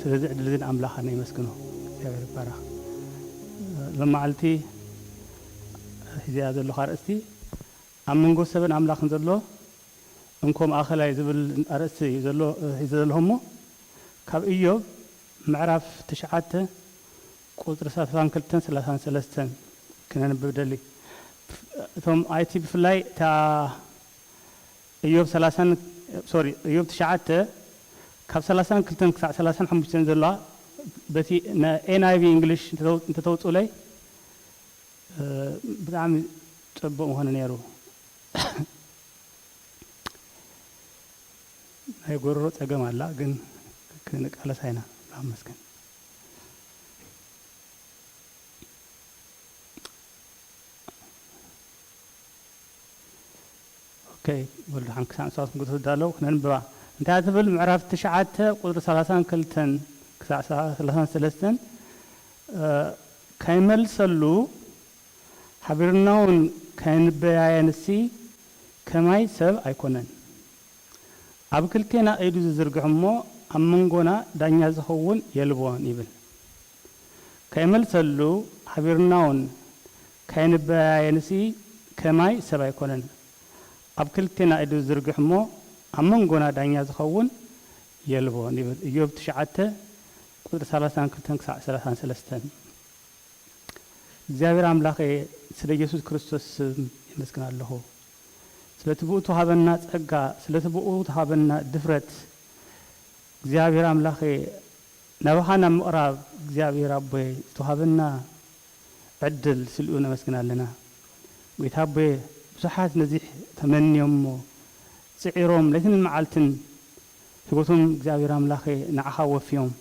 ስለዚ ዕድል እዚ ንኣምላኽ ኣነ የመስግኖ። እግዚኣብሔር ይባረኽ። ሎማዓልቲ ሒዘያ ዘለኹ ኣርእስቲ ኣብ መንጎ ሰብን ኣምላኽን ዘሎ እንኮ ማእኸላይ ዝብል ኣርእስቲ እዩ ዘሎ፣ ሒዘ ዘለኹ እሞ፣ ካብ ኢዮብ ምዕራፍ ትሽዓተ ቁጽሪ ሰላሳን ክልተን ሰላሳን ሰለስተን ክነንብብ ደሊ። እቶም ኣይቲ ብፍላይ እታ ኢዮብ ሰላሳን፣ ሶሪ፣ ኢዮብ ትሽዓተ ካብ ሰላሳን ክልተን ክሳዕ ሰላሳን ሓሙሽተን ዘለዋ በቲ ን-፣ ኤን ኣይ ቪ እንግሊሽ እንተተው-፣ እንተተውፅኡለይ፣ እ፣ ብጣዕሚ ፅቡቅ ምኾነ ነይሩ። ናይ ጎረሮ ጸገም ኣላ፣ ግን ክንቃለሳ ኢና። ኣምላኽ ይመስገን። ኦኬ፣ ወልዱ ሓን ክሳዕ ንሳቶም ክትዳለው ክነንብባ። እንታይ ትብል? ምዕራፍ ትሽዓተ ቁጽሪ ሰላሳን ክልተን ክሳዕ ሰላሳን ሰለስተን፣ እ፣ ከይመልሰሉ ሓቢርና እውን ከይንበያየንሲ ከማይ ሰብ ኣይኮነን። ኣብ ክልቴና ኢዱ ዝዝርግሕ እሞ ኣብ መንጎና ዳኛ ዝኸውን የልቦን ይብል። ከይመልሰሉ ሓቢርና እውን ከይንበያየንሲ ከማይ ሰብ ኣይኮነን። ኣብ ክልቴና ኢዱ ዝዝርግሕ እሞ ኣብ መንጎና ዳኛ ዝኸውን የልቦን ይብል። ኢዮብ ትሽዓተ ቁጽሪ ሰላሳን ክልተን ክሳዕ ሰላሳን ሰለስተን። እግዚኣብሔር ኣምላኸ፣ ስለ ኢየሱስ ክርስቶስ ስም የመስግን ኣለኹ። ስለቲ ብኡ ተዋሃበና ጸጋ፣ ስለቲ ብኡ ተዋሃበና ድፍረት፣ እግዚኣብሔር ኣምላኸ፣ ናባኻ ናብ ምቕራብ እግዚኣብሔር ኣቦይ ዝተዋሃበና ዕድል ስልኡ ነመስግን ኣለና። ጎይታ ኣቦየ፣ ብዙሓት ነዚ ተመንዮሞ ጽዒሮም ለይትን መዓልትን ህይወቶም እግዚኣብሔር ኣምላኸ ንዓኻ ወፍዮም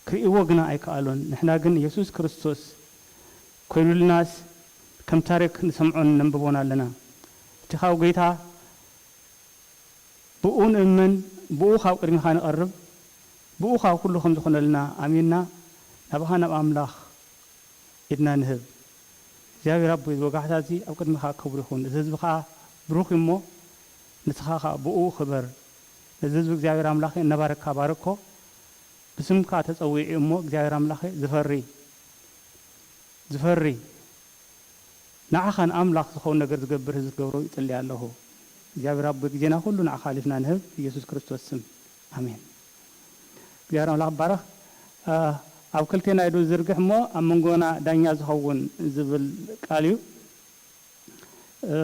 ክርእይዎ ግና ኣይከኣሉን። ንሕና ግን የሱስ ክርስቶስ ኮይኑልናስ ከም ታሪክ ንሰምዖን ነንብቦን ኣለና። እቲ ካብ ጎይታ ብኡ ንእመን፣ ብኡ ካብ ቅድሚኻ ንቐርብ፣ ብኡ ካብ ኩሉ ከም ዝኾነልና ኣሚንና ናባኻ ናብ ኣምላኽ ኢድና ንህብ። እግዚኣብሔር ኣቦይ፣ እዚ ወጋሕታ እዚ ኣብ ቅድሚኻ ክቡር ይኹን። እዚ ህዝቢ ኸኣ ብሩኽ እዩ እሞ፣ ንስኻ ኸኣ ብኡ ኽበር። ነዚ ህዝቢ እግዚኣብሔር ኣምላኸ እናባረክካ ባርኮ። ብስምካ ተጸዊዑ እሞ እግዚኣብሔር ኣምላኸ ዝፈሪ፣ ዝፈሪ ንዓኻ ንኣምላኽ ዝኸውን ነገር ዝገብር ህዝቢ ክትገብሮ ይጽሊ ኣለኹ። እግዚኣብሔር ኣቦይ፣ ግዜና ኩሉ ንዓኻ ኣሊፍና ንህብ፣ ኢየሱስ ክርስቶስ ስም፣ ኣሜን። እግዚኣብሔር ኣምላኽ ይባረኽ። እ፣ ኣብ ክልቴና ኢዱ ዝዝርግሕ እሞ ኣብ መንጎና ዳኛ ዝኸውን ዝብል ቃል እዩ። እ፣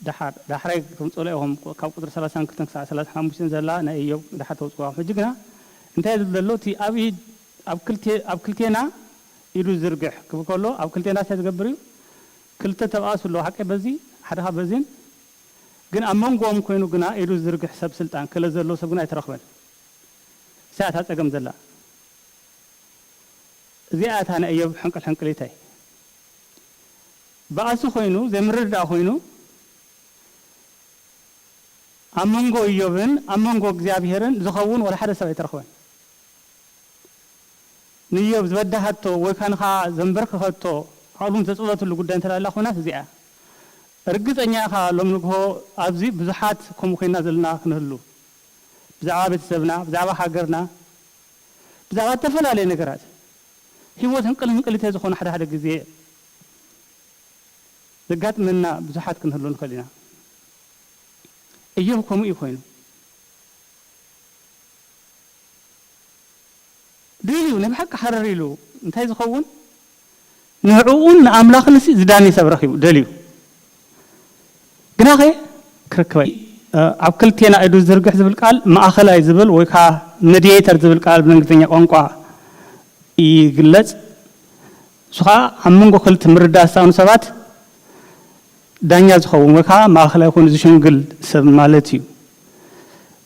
ደሓር፣ ዳሕራይ ከምጽኡላ ኢኹም፣ ካብ ቁጽሪ ሰላሳን ክልተን ክሳዕ ሰላሳን ሓሙሽተን ዘላ ናይ ኢዮብ ደሓር ተውጽዋ። ሕጂ ግና እንታይ ዝብል ዘሎ? እቲ ኣብ ኢድ፣ ኣብ ክልቴ-፣ ኣብ ክልቴና ኢዱ ዝዝርግሕ ክብል ከሎ፣ ኣብ ክልቴና እንታይ ዝገብር እዩ? ክልተ ተባእሱ ኣለዎ፣ ሓቀይ በዚ፣ ሓደ ኻብ በዚን። ግን ኣብ መንጎኦም ኮይኑ ግና ኢዱ ዝዝርግሕ ሰብ ስልጣን፣ ክእለት ዘለዎ ሰብ ግና ኣይተረኽበን። እዚኣ እታ ጸገም ዘላ። እዚኣ እታ ናይ ኢዮብ ሕንቅል ሕንቅሊተይ። ባእሲ ኮይኑ፣ ዘይምርድዳእ ኮይኑ፣ ኣብ መንጎ ኢዮብን ኣብ መንጎ እግዚኣብሄርን ዝኸውን ወላ ሓደ ሰብ ኣይተረኽበን። ንኢዮብ ዝበዳሃቶ ወይ ካንኻ ዘንበርክኸቶ፣ ዓቕሉን ዘጽበትሉ ጉዳይ እንተ ደኣ ኮይናስ እዚኣ። ርግጸኛ ኢኻ፣ ሎም ንግሆ ኣብዚ ብዙሓት ከምኡ ኮይንና ዘለና ክንህሉ። ብዛዕባ ቤተሰብና፣ ብዛዕባ ሃገርና፣ ብዛዕባ እተፈላለየ ነገራት፣ ህይወት ህንቅል ህንቅሊተ ዝኾነ ሓደ ሓደ ግዜ ዘጋጥመና ብዙሓት ክንህሉ ንኽእል ኢና። እዮብ ከምኡ እዩ ኮይኑ። ደልዩ፣ ናይ ብሓቂ ሓረር ኢሉ፣ እንታይ ዝኸውን? ንዕኡን ንኣምላኽንሲ ዝዳኒ ሰብ ረኺቡ፣ ደልዩ። ግናኸ ክረክበ፣ እ፣ ኣብ ክልቴና ኢዱ ዝርግሕ ዝብል ቃል ማእኸላይ ዝብል ወይ ከዓ መዲየተር ዝብል ቃል ብእንግሊዝኛ ቋንቋ ይግለጽ። እሱ ኸዓ ኣብ መንጎ ክልተ ምርዳእ ዝሰኣኑ ሰባት ዳኛ ዝኸውን ወይ ከዓ ማእኸላይ ኮይኑ ዝሽንግል ሰብ ማለት እዩ።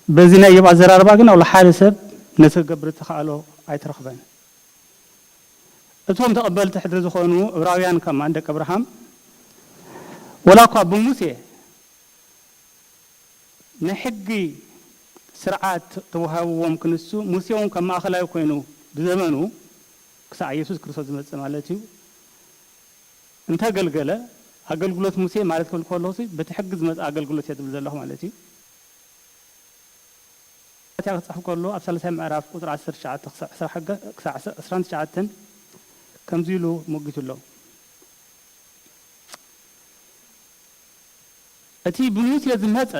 በዚ ናይ ኢዮብ ኣዘራርባ ግን፣ ወላ ሓደ ሰብ ነቲ ክገብር እተኻእሎ ኣይተረኽበን። እቶም ተቐበልቲ ሕድሪ ዝኾኑ ዕብራውያን ከማን ደቂ ኣብርሃም፣ ወላ እኳ ብሙሴ ናይ ሕጊ ስርዓት ተዋሂብዎም ክንሱ፣ ሙሴ እውን ከም ማእኸላይ ኮይኑ ብዘመኑ፣ ክሳዕ የሱስ ክርስቶስ ዝመጽእ ማለት እዩ፣ እንተገልገለ፣ ኣገልግሎት ሙሴ ማለት ክብል ከለኹሲ፣ በቲ ሕጊ ዝመጽእ ኣገልግሎት እየ ዝብል ዘለኹ ማለት እዩ። ክጽሕፍ ከሎ ኣብ ሳልሳይ ምዕራፍ ቁጽሪ ዓሰርተ ትሽዓተ ክሳዕ ዕስራ ሕገ-፣ ክሳዕ ዕስራን ትሽዓተን ከምዚ ኢሉ ሞጊቱ ኣሎ። እቲ ብሙሴ ዝመጸ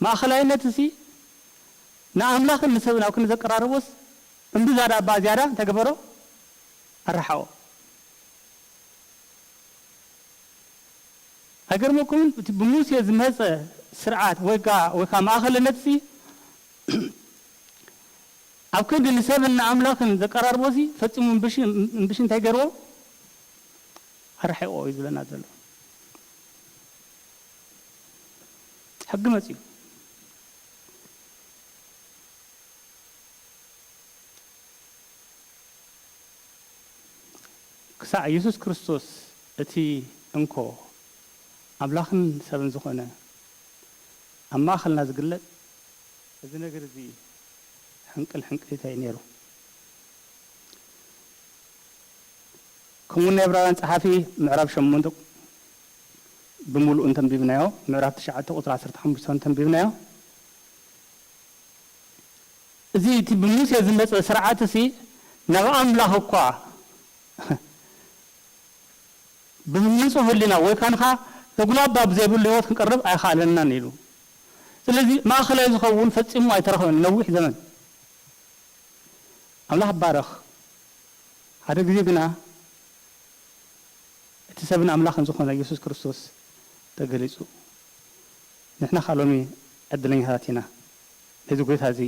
ማእኸላይነት እሲ ንኣምላኽን ንሰብን ኣብ ክንዲ ዘቀራርቦስ እምብዛ ዳባ ዝያዳ እንታይ ገበሮ? ኣረሓቆ። ኣይገርመኩምን? እቲ ብሙሴ ዝመጸ ስርዓት ወይ ከኣ፣ ወይ ከኣ ማእኸልነትሲ ኣብ ክንዲ ንሰብን ንኣምላኽን ዘቀራርቦሲ ፈጺሙ እምብሽ፣ እምብሽ እንታይ ገይርዎ? ኣርሒቕዎ እዩ ዝብለና ዘሎ። ሕጊ መጺኡ። ክሳዕ የሱስ ክርስቶስ እቲ እንኮ ኣምላኽን ሰብን ዝኾነ ኣብ ማእኸልና ዝግለጽ፣ እዚ ነገር እዚ ሕንቅል ሕንቅሊት እዩ ነይሩ። ከምኡ ናይ ዕብራውያን ጸሓፊ ምዕራፍ ሸሞንተ ብምሉኡ እንተንቢብናዮ፣ ምዕራፍ ትሽዓተ ቁጽሪ ዓሰርተ ሓሙሽተ እንተንቢብናዮ፣ እዚ እቲ ብሙሴ ዝመጸ ስርዓት እዚ ናብ ኣምላኽ እኳ ብንጹህ ህሊና ወይ ካንኻ ተጉላባ ብዘይብሉ ህይወት ክንቀርብ ኣይኸኣለናን ኢሉ። ስለዚ ማእኸላይ ዝኸውን ፈጺሙ ኣይተረኸበን ነዊሕ ዘመን። ኣምላኽ ይባረኽ። ሓደ ግዜ ግና እቲ ሰብን ኣምላኽን ዝኾነ የሱስ ክርስቶስ ተገሊጹ። ንሕና ከኣ ሎሚ ዕድለኛታት ኢና፣ ነዚ ጐይታ እዚ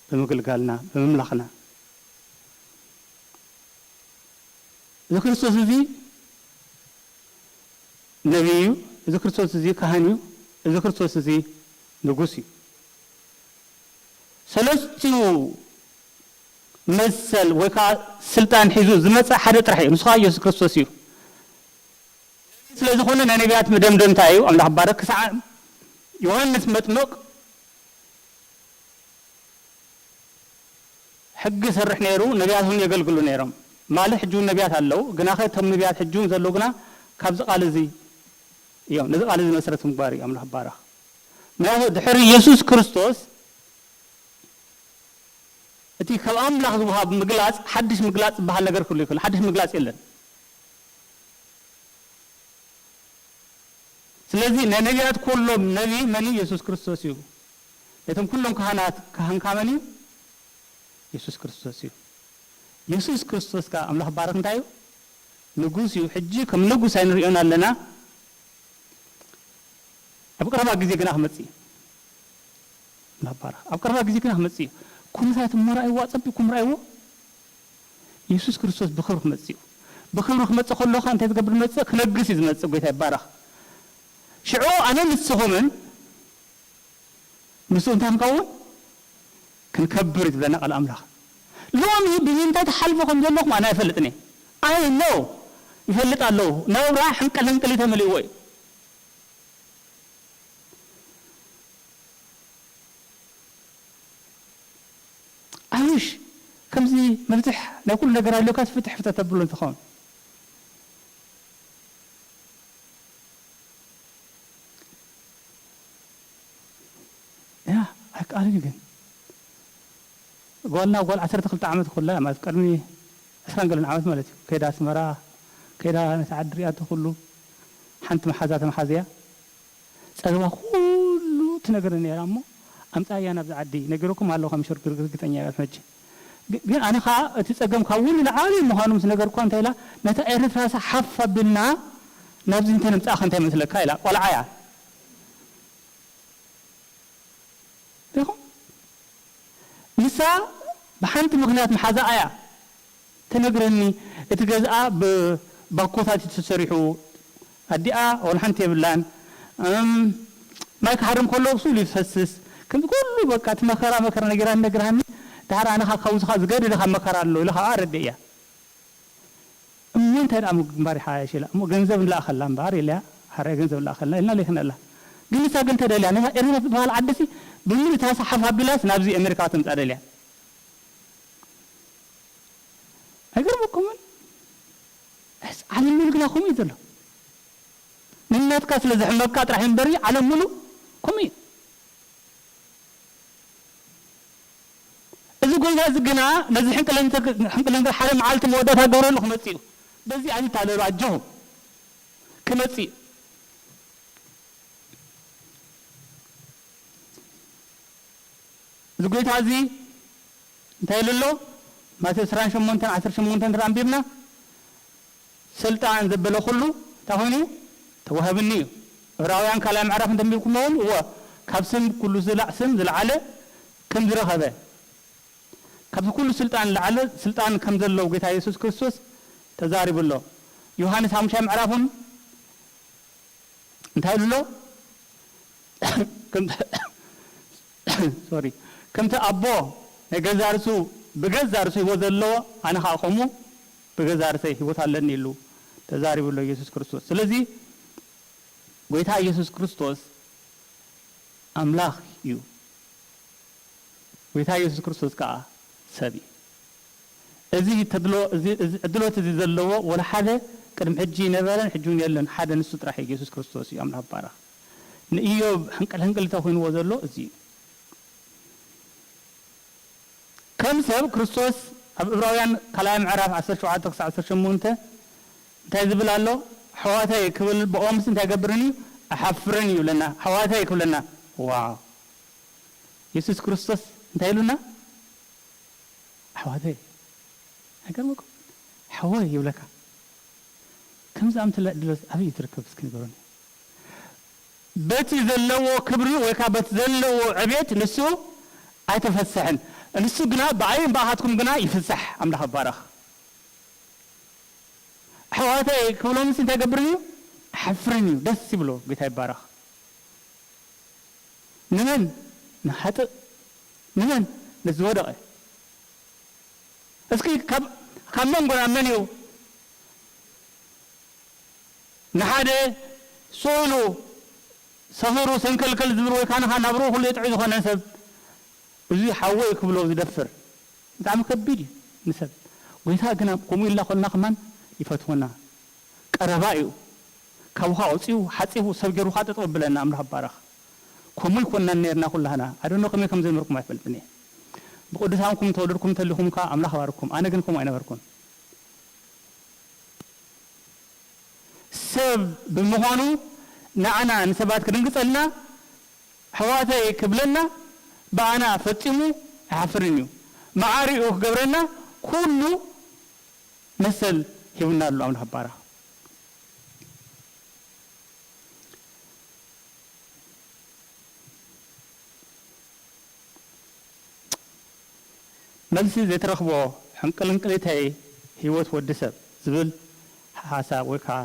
ብምግልጋልና፣ ብምምላኽና። እዚ ክርስቶስ እዚ ነቢይ እዩ፣ እዚ ክርስቶስ እዚ ካህን እዩ፣ እዚ ክርስቶስ እዚ ንጉስ እዩ። ሰለስቲኡ መሰል ወይ ከዓ ስልጣን ሒዙ ዝመፀ ሓደ ጥራሕ እዩ፣ ንሱ ከዓ ኢየሱስ ክርስቶስ እዩ። ስለ ዝኾነ ናይ ነቢያት መደምደምታ እዩ። ኣምላኽ ባረክ። ክሳዕ ዮሃንስ መጥምቕ ሕጊ ይሰርሕ ነይሩ፣ ነቢያት እውን የገልግሉ ነይሮም። ማለት ሕጂ እውን ነቢያት ኣለዉ፣ ግናኸ እቶም ነቢያት ሕጂ እውን ዘለዉ ግና ካብዚ ቃል እዚ እዮም። ነዚ ቃል እዚ መሰረት ምግባር እዩ። ኣምላኽ ባረኽ። ምክንያቱ ድሕሪ የሱስ ክርስቶስ እቲ ካብ ኣምላኽ ዝወሃብ ምግላጽ፣ ሓድሽ ምግላጽ ዝበሃል ነገር ክህሉ ይኽእል። ሓድሽ ምግላጽ የለን። ስለዚ ናይ ነቢያት ኩሎም ነቢ መን እዩ? የሱስ ክርስቶስ እዩ። ነቶም ኩሎም ካህናት ካህንካ መን እዩ? የሱስ ክርስቶስ እዩ። የሱስ ክርስቶስ ከኣ ኣምላኽ ባረኽ እንታይ እዩ? ንጉስ እዩ። ሕጂ ከም ንጉስ ኣይንሪኦን ኣለና። ኣብ ቀረባ ግዜ ግና ክመጽእ እዩ። ኣምላኽ ባረኽ። ኣብ ቀረባ ግዜ ግና ክመጽእ እዩ። ኩነታት እሞ ረኣይዎ፣ ኣጸቢቕኩም ረኣይዎ። የሱስ ክርስቶስ ብኽብሪ ክመጽእ እዩ። ብኽብሪ ክመጽእ ከሎ ኸኣ እንታይ ዝገብር ዝመጽእ? ክነግስ እዩ ዝመጽእ። ጐይታ ይባረኽ። ሽዑ ኣነ ንስኹምን ምስኡ እንታይ ክንከውን? ክንከብር እዩ ዝብለና ቃል ኣምላኽ። ሎሚ ብምንታይ ትሓልፉ ከም ዘለኹም ኣነ ኣይፈልጥን እየ። ኣይ ኖ ይፈልጥ ኣለኹ። ናብራ ሕንቅል ሕንቅል እዩ ተመሊእዎ እዩ። I wish ከምዚ መፍትሕ ናይ ኩሉ ነገር ኣልዮካስ ፍትሕ ፍትሕ ተብሎ እንተኸውን። ያ ኣይከኣልን እዩ ግን። ጓልና ጓል ዓሰርተ ክልተ ዓመት ኮላ ማለት ቅድሚ ዕስራን ገለን ዓመት ማለት እዩ። ከይዳ ኣስመራ፣ ከይዳ ነቲ ዓዲ ሪኣቶ ኩሉ ሓንቲ መሓዛ ተመሓዝያ። ጸገማ ኩሉ ትነግረኒ ነይራ እሞ፣ ኣምጻያ ናብዚ ዓዲ። ነጊረኩም ኣለኹ ከም ሸርግርግ ርግጸኛ እያ ሕጂ። ግ-፣ ግን ኣነ ኸኣ እቲ ጸገም ካብ ውሉ ንዓሊ ምዃኑ ምስ ነገርኳ እንታይ ኢላ፣ ነታ ኤርትራስ ሓፍ ኣቢልና ናብዚ እንተነምጽኣኻ እንታይ ይመስለካ ኢላ፣ ቆልዓ እያ። ሪኹም? ንሳ ብሓንቲ ምኽንያት መሓዛኣ እያ ትነግረኒ። እቲ ገዝኣ ብባኮታት እዩ ተሰሪሑ። ኣዲኣ ወላ ሓንቲ የብላን። እም፣ ማይ ክሃርም ከሎ ብሱል እዩ ዝፈስስ። ከምዚ ኩሉ በቃ እቲ መከራ መከራ ነጊራ ነግራኒ። ድሓር ኣነ ኸኣ ካብዚ ኸኣ ዝገደደ ካብ መከራ ኣሎ ኢለ ኸኣ ኣረድእ እያ። እሞ እንታይ ደኣ ምግባር ይሓይሽ ኢላ። እሞ ገንዘብ ንልኣኸላ እምበኣር ኢለያ። ሓራይ ገንዘብ ንልኣኸልና ኢልና ልኢኽና ኣላ። ግን ንሳ ግን ተደልያ፣ ነታ ኤርትራ ትበሃል ዓድሲ ብምሉእ እታ ሰሓፍ ኣቢላስ ናብዚ ኣሜሪካ ተምጽኣ ደልያ። ኣይገርመኩምን? እስ ዓለም ሙሉ ግና ከምኡ እዩ ዘሎ። ንናትካ ስለ ዘሕመካ ጥራሕ እምበሪ ዓለም ሙሉ ከምኡ እዩ። እዚ ግና ነዚ ሕንቅልንተ-፣ ሕንቅልንተ ሓደ መዓልቲ መወዳእታ ክገብረሉ ክመጽእ እዩ። በዚ ኣይትታለሉ፣ ኣጆኹም። ክመጽእ እዩ። እዚ ጎይታ እዚ እንታይ ኢሉ ኣሎ? ማቴዎስ ዕስራን ሸሞንተን ዓሰርተ ሸሞንተ እንተ ኣንቢብና፣ ስልጣን ዘበለ ኩሉ እንታይ ኮይኑ? ተዋህብኒ እዩ። ዕብራውያን ካልኣይ ምዕራፍ እንተንቢብኩሞ እውን፣ እወ፣ ካብ ስም ኩሉ ዝላ-፣ ስም ዝለዓለ ከም ዝረኸበ፣ ካብዚ ኩሉ ስልጣን ዝለዓለ ስልጣን ከም ዘለዎ ጌታ የሱስ ክርስቶስ ተዛሪቡ ኣሎ። ዮሃንስ ሓሙሻይ ምዕራፍ እውን እንታይ ኢሉ ኣሎ? ከምቲ፣ ሶሪ፣ ከምቲ ኣቦ ናይ ገዛ ርእሱ ብገዛ ርእሱ ህይወት ዘለዎ፣ ኣነ ኸኣ ከምኡ ብገዛ ርእሰይ ህይወት ኣለኒ ኢሉ ተዛሪቡ ኣሎ የሱስ ክርስቶስ። ስለዚ ጎይታ የሱስ ክርስቶስ ኣምላኽ እዩ። ጎይታ የሱስ ክርስቶስ ከኣ ሰብ እዩ። እዚ ተድሎ-፣ እዚ፣ እዚ ዕድሎት እዚ ዘለዎ ወላ ሓደ ቅድሚ ሕጂ ይነበረን ሕጂ እውን የለን። ሓደ ንሱ ጥራሕ እዩ፣ የሱስ ክርስቶስ እዩ። ኣምላኽ ይባረኽ። ንእዮብ ሕንቅል ሕንቅል ተኾይንዎ ዘሎ እዚ እዩ። ከም ሰብ ክርስቶስ ኣብ ዕብራውያን ካልኣይ ምዕራፍ ዓሰርተ ሸውዓተ ክሳብ ዓሰርተ ሸሞንተ እንታይ ዝብል ኣሎ? ኣሕዋተይ ክብል ብኦምስ እንታይ ገብርን እዩ? ኣሓፍርን እዩ ይብለና። ኣሕዋተይ ክብለና። ዋው! የሱስ ክርስቶስ እንታይ ኢሉና? ኣሕዋተይ። ኣይገርመኩም? ሓወይ ይብለካ። ከምዚ ኣምትለ ዕድሎት ኣበይ ትርከብ እስኪ ንገሩኒ። በቲ ዘለዎ ክብሪ ወይ ከኣ በቲ ዘለዎ ዕቤት ንሱ ኣይተፈስሕን። ንሱ ግና ብኣይን ብኣኻትኩም ግና ይፍሳሕ። ኣምላኽ ይባረኽ። ኣሕዋተይ ክብሎምስ እንታይ ገብርን እዩ? ኣሓፍርን እዩ። ደስ ይብሎ። ጌታ ይባረኽ። ንመን? ንሃጥእ። ንመን? ነዚ ዝወደቐ። እስኪ ካብ፣ ካብ መንጎና መን እዩ ንሓደ ስእሉ ሰኺሩ ሰንከልከል ዝብል ወይ ካንኻ ናብርኡ ኩሉ የጥዕዩ ዝኾነ ሰብ እዚ ሓወይ ክብሎ ዝደፍር? ብጣዕሚ ከቢድ እዩ ንሰብ። ጎይታ ግና ከምኡ ኢልና ኮልና ከማን ይፈትወና። ቀረባ እዩ። ካብኻ ኣውጺኡ ሓጺቡ ሰብ ገይሩኻ ጠጠው ብለና ኣምላኽ ይባረኽ። ከምኡ ይኮንና ነርና ኩላህና። ኣደኖ ከመይ ከም ዘንበርኩም ኣይፈልጥን እየ። ብቅዱሳንኩም ተወለድኩም እንተሊኹም ከኣ ኣምላኽ ይባርኩም። ኣነ ግን ከምኡ ኣይነበርኩን። ሰብ ብምዃኑ ንዓና ንሰባት ክድንግጸልና ኣሕዋተይ ክብለና ብኣና ፈጺሙ ኣይሓፍርን እዩ። መዓሪኡ ክገብረና ኩሉ መሰል ሂቡና ኣሎ ኣምላኽ ይባረኽ። መልሲ ዘይትረኽቦ ሕንቅልንቅሊተይ ህይወት ወዲ ሰብ ዝብል ሓሳብ ወይ ከዓ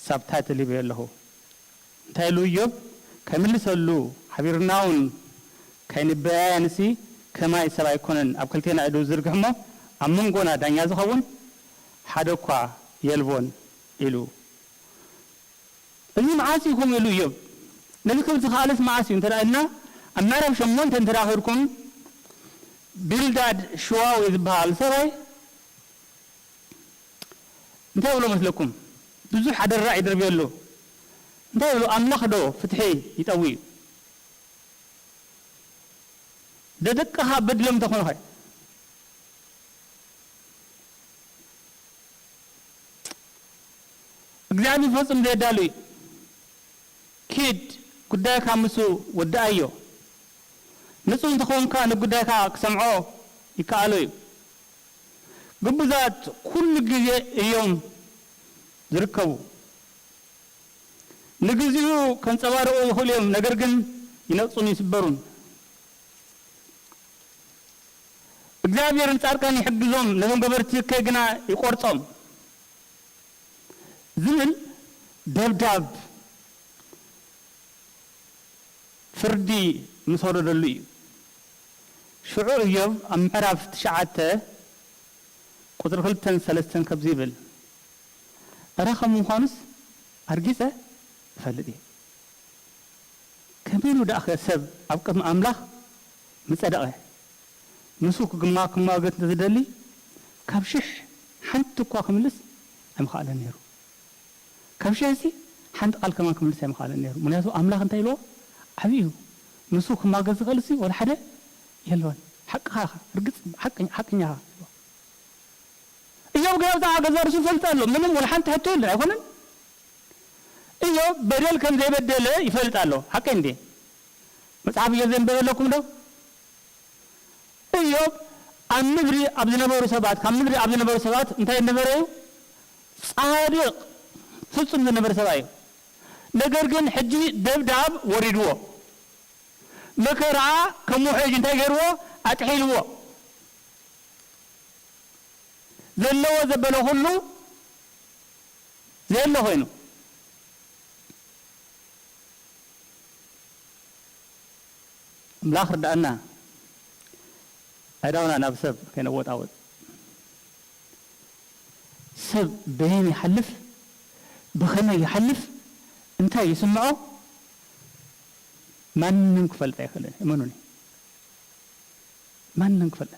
ሳብታይትል ሂበዮ ኣለኹ። እንታይ ኢሉ እዮብ? ከይምልሰሉ ሓቢርና እውን ከይንበያየንሲ ከማይ ሰብ ኣይኮነን ኣብ ክልቴና ኢዱ ዝዝርግሕ እሞ ኣብ መንጎና ዳኛ ዝኸውን ሓደ እኳ የልቦን ኢሉ። እዚ መዓስ እዩ ከምኡ ኢሉ እዮብ? ነዚ ክብል ዝኸኣለስ መዓስ እዩ እንተ ደኣ ኢልና፣ ኣብ ምዕራፍ ሸሞንተ እንተ ደኣ ኸድኩም፣ ቢልዳድ ሽዋዊ ዝበሃል ሰብኣይ እንታይ ይብሎ መስለኩም? ብዙሕ ኣደራዕ ይድርብየሉ። እንታይ ይብሎ? ኣምላኽ ዶ ፍትሒ ይጠዊ እዩ? ደደቅኻ በድሎም እንተኾኑ ኸ? እግዚኣብሔር ፈጹም ዘየዳሉ እዩ። ኪድ ጉዳይካ ምሱ ወድኣዮ። ንጹህ እንተኾንካ ንጉዳይካ ክሰምዖ ይከኣሎ እዩ። ግቡዛት ኩሉ ግዜ እዮም ዝርከቡ። ንግዚኡ ከንጸባርቑ ይኽእሉ እዮም፣ ነገር ግን ይነቕጹን ይስበሩን። እግዚኣብሔር ንጻድቃን ይሕግዞም፣ ነዞም ገበርቲ እከይ ግና ይቖርጾም ዝብል ደብዳብ ፍርዲ ምስ ወረደሉ እዩ። ሽዑ እዮብ ኣብ ምዕራፍ ትሽዓተ ቁጽሪ ክልተን ሰለስተን ከምዚ ይብል፣ እረ ከም ምዃኑስ ኣርጊጸ እፈልጥ እየ። ከመይ ኢሉ ደኣኸ ሰብ ኣብ ቅድሚ ኣምላኽ ምጸደቐ? ንሱ ክግማ-፣ ክማገት እንተ ዝደሊ፣ ካብ ሽሕ ሓንቲ እኳ ክምልስ ኣይምኸኣለን ነይሩ። ካብ ሽሕሲ ሓንቲ ቃል ከማን ክምልስ ኣይምኸኣለን ነይሩ። ምኽንያቱ ኣምላኽ እንታይ ኢልዎ? ዓብዪ እዩ። ንሱ ክማገት ዝኽእልሲ ወላ ሓደ የለዎን። ሓቅኻ ኢኻ፣ ርግጽ ሓቀኛ፣ ሓቀኛ ኢኻ። እዮብ ገዛ ገዛ ርእሱ ይፈልጥ ኣሎ። ምንም ወላ ሓንቲ ሕቶ የለን፣ ኣይኮነን? እዮብ በደል ከም ዘይበደለ ይፈልጥ ኣሎ። ሓቀይ እንዴ? መጽሓፍ እዮብ ዘንበበለኩም ዶ? እዮብ ኣብ ምድሪ ኣብ ዝነበሩ ሰባት፣ ካብ ምድሪ ኣብ ዝነበሩ ሰባት እንታይ ነበረ እዩ? ጻድቕ፣ ፍጹም ዝነበረ ሰብኣይ እዩ። ነገር ግን ሕጂ ደብዳብ ወሪድዎ። መከራ ከም ውሕጅ እንታይ ገይርዎ? ኣጥሒልዎ። ዘለዎ ዘበለ ኩሉ ዘየለ ኮይኑ። ኣምላኽ ርዳእና። ኣእዳውና ናብ ሰብ ከይነወጣውጥ። ሰብ በየን ይሓልፍ፣ ብኸመይ ይሓልፍ፣ እንታይ ይስምዖ፣ ማንም ክፈልጥ ኣይኽእልን። እመኑኒ፣ ማንም ክፈልጥ።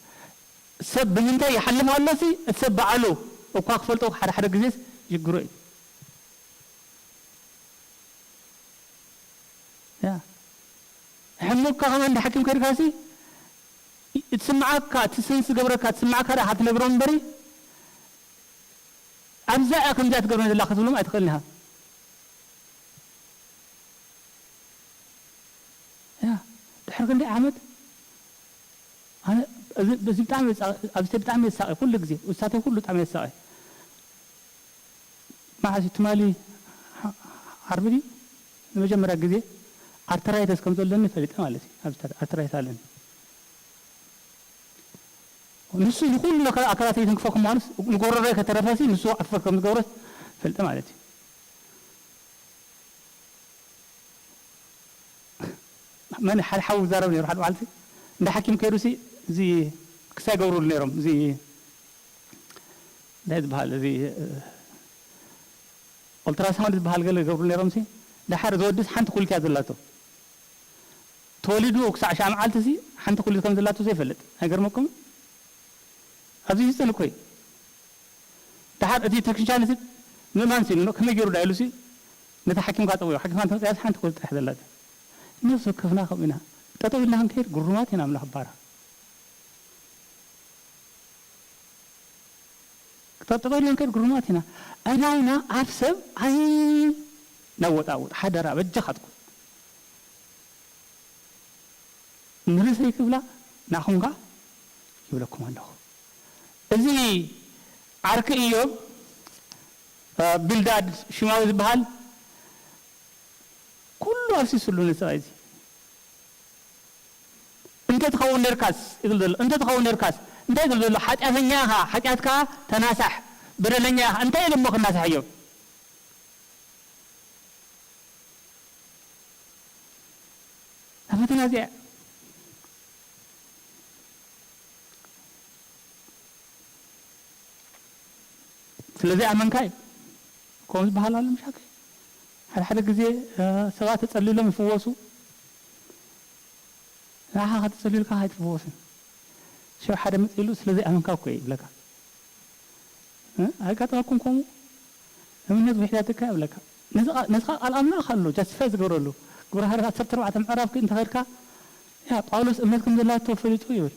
ሰብ ብምንታይ ይሓልፍ ኣሎሲ፣ እቲ ሰብ ባዕሉ እኳ ክፈልጦ ሓደ ሓደ ግዜስ ይሽግሮ እዩ። ያ። ሕሙምካ ከማን እንዳ ሓኪም ከድካሲ፣ እትስምዓካ፣ እቲ ሰንስ ዝገብረካ፣ እትስምዓካ ደኣ ትነግሮ እምበሪ፣ ኣብዛ እያ ከምዚኣ ትገብረኒ ዘላ ክትብሎም ኣይትኽእልን ኢኻ። ያ፣ ድሕሪ ክንደይ ዓመት፣ ኣነ እዚ፣ እዚ ብጣዕሚ የሳ-፣ ኣብዚ ብጣዕሚ የሳቒ፣ ኩሉ ግዜ፣ ውሳተይ ኩሉ ብጣዕሚ የሳቒ። መዓስ እዩ? ትማሊ ዓ-፣ ዓርቢ ድዩ? ንመጀመርያ ግዜ ኣርተራይተስ ከም ዘለኒ ፈሊጠ ማለት እዩ። ኣብዚ ኣርተራይተስ ኣለኒ። ንሱ ንኹሉ ኣካ-፣ ኣካላተይ ይትንክፎ ከም ምዃኑስ፣ ንጎረሮይ ከተረፈሲ፣ ንሱ ዓፈር ከም ዝገብሮስ ፈልጠ ማለት እዩ። መን ሓደ ሓው ይዛረብ ነይሩ፣ ሓደ መዓልቲ እንዳ ሓኪም ከይዱሲ፣ እዚ ክሳይ ይገብሩሉ ነይሮም፣ እዚ እንታይ ዝበሃል፣ እዚ፣ እ፣ ኦልትራሳውንድ ዝበሃል ገለ ይገብሩ ነይሮምሲ፣ ደሓር ዝወድስ ሓንቲ ኩሊት እያ ዘላቶ። ተወሊዱ ክሳዕ ሻዕ መዓልቲ ሲ ሓንቲ ኩሊት ከም ዘላቶ ዘይፈልጥ። ኣይገርመኩም? ኣብዚ ይጽን እኮ እዩ። ደሓር እቲ ተክንሻን ሲ ምእማን ሲ፣ ኖ፣ ከመይ ገይሩ ዳ ኢሉ ሲ፣ ነቲ ሓኪምካ ጸውዮ። ሓኪምካ እንተመጽኣስ ሓንቲ ኩሊት ጥራሕ ዘላቶ። ነፍሲ ወከፍና ከምኡ ኢና። ጠጠው ኢልና ክንከይድ ግሩማት ኢና ኣምላኽ ባራ። ክጠጥቐ ኢልና ንከይድ ግሩማት ኢና። ኣእዳውና ኣብ ሰብ ኣይነወጣውጥ። ሓደራ፣ በጃኻትኩም። ንርእሰይ ክብላ ንዓኹም ከኣ ይብለኩም ኣለኹ። እዚ ዓርኪ እዮብ፣ እ፣ ቢልዳድ ሽማዊ ዝበሃል፣ ኩሉ ኣፍሲስሉ ነዚ ሰብኣይ እዚ። "እንተ ትኸውን ነርካስ" ይብል ዘሎ። "እንተ ትኸውን ነርካስ" እንታይ ይብል ዘሎ? "ሓጢኣተኛ ኢኻ፣ ሓጢኣትካ ተናሳሕ፣ በደለኛ ኢኻ" እንታይ ኢሉ እሞ ክናሳሕ እዮብ? እታ ፈተና እዚኣ። ስለ ዘይኣመንካ እዩ። ከምኡ ዝበሃል ኣሎ ምሻከ? ሓደ ሓደ ግዜ፣ እ፣ ሰባት ተጸሊሎም ይፍወሱ። ንዓኻ ከተጸልዩ ኢልካ ኣይትፍወስን። ሽዑ ሓደ መጺኡ ኢሉ፣ "ስለ ዘይኣመንካ እኮ እየ" ይብለካ። እ? ኣይጋጠመኩም ከምኡ? እምነት ውሒዳትካ ይብለካ። ነዚ ቃ-፣ ነዚ ቃል ኣምላኽ ኣሎ፣ ጃስቲፋይ ዝገብረሉ። ግብረ ሃዋርያት ዓሰርተ ኣርባዕተ ምዕራፍ እንተኸድካ፣ ያ፣ ጳውሎስ እምነት ከም ዘላቶ ፈሊጡ ይብል።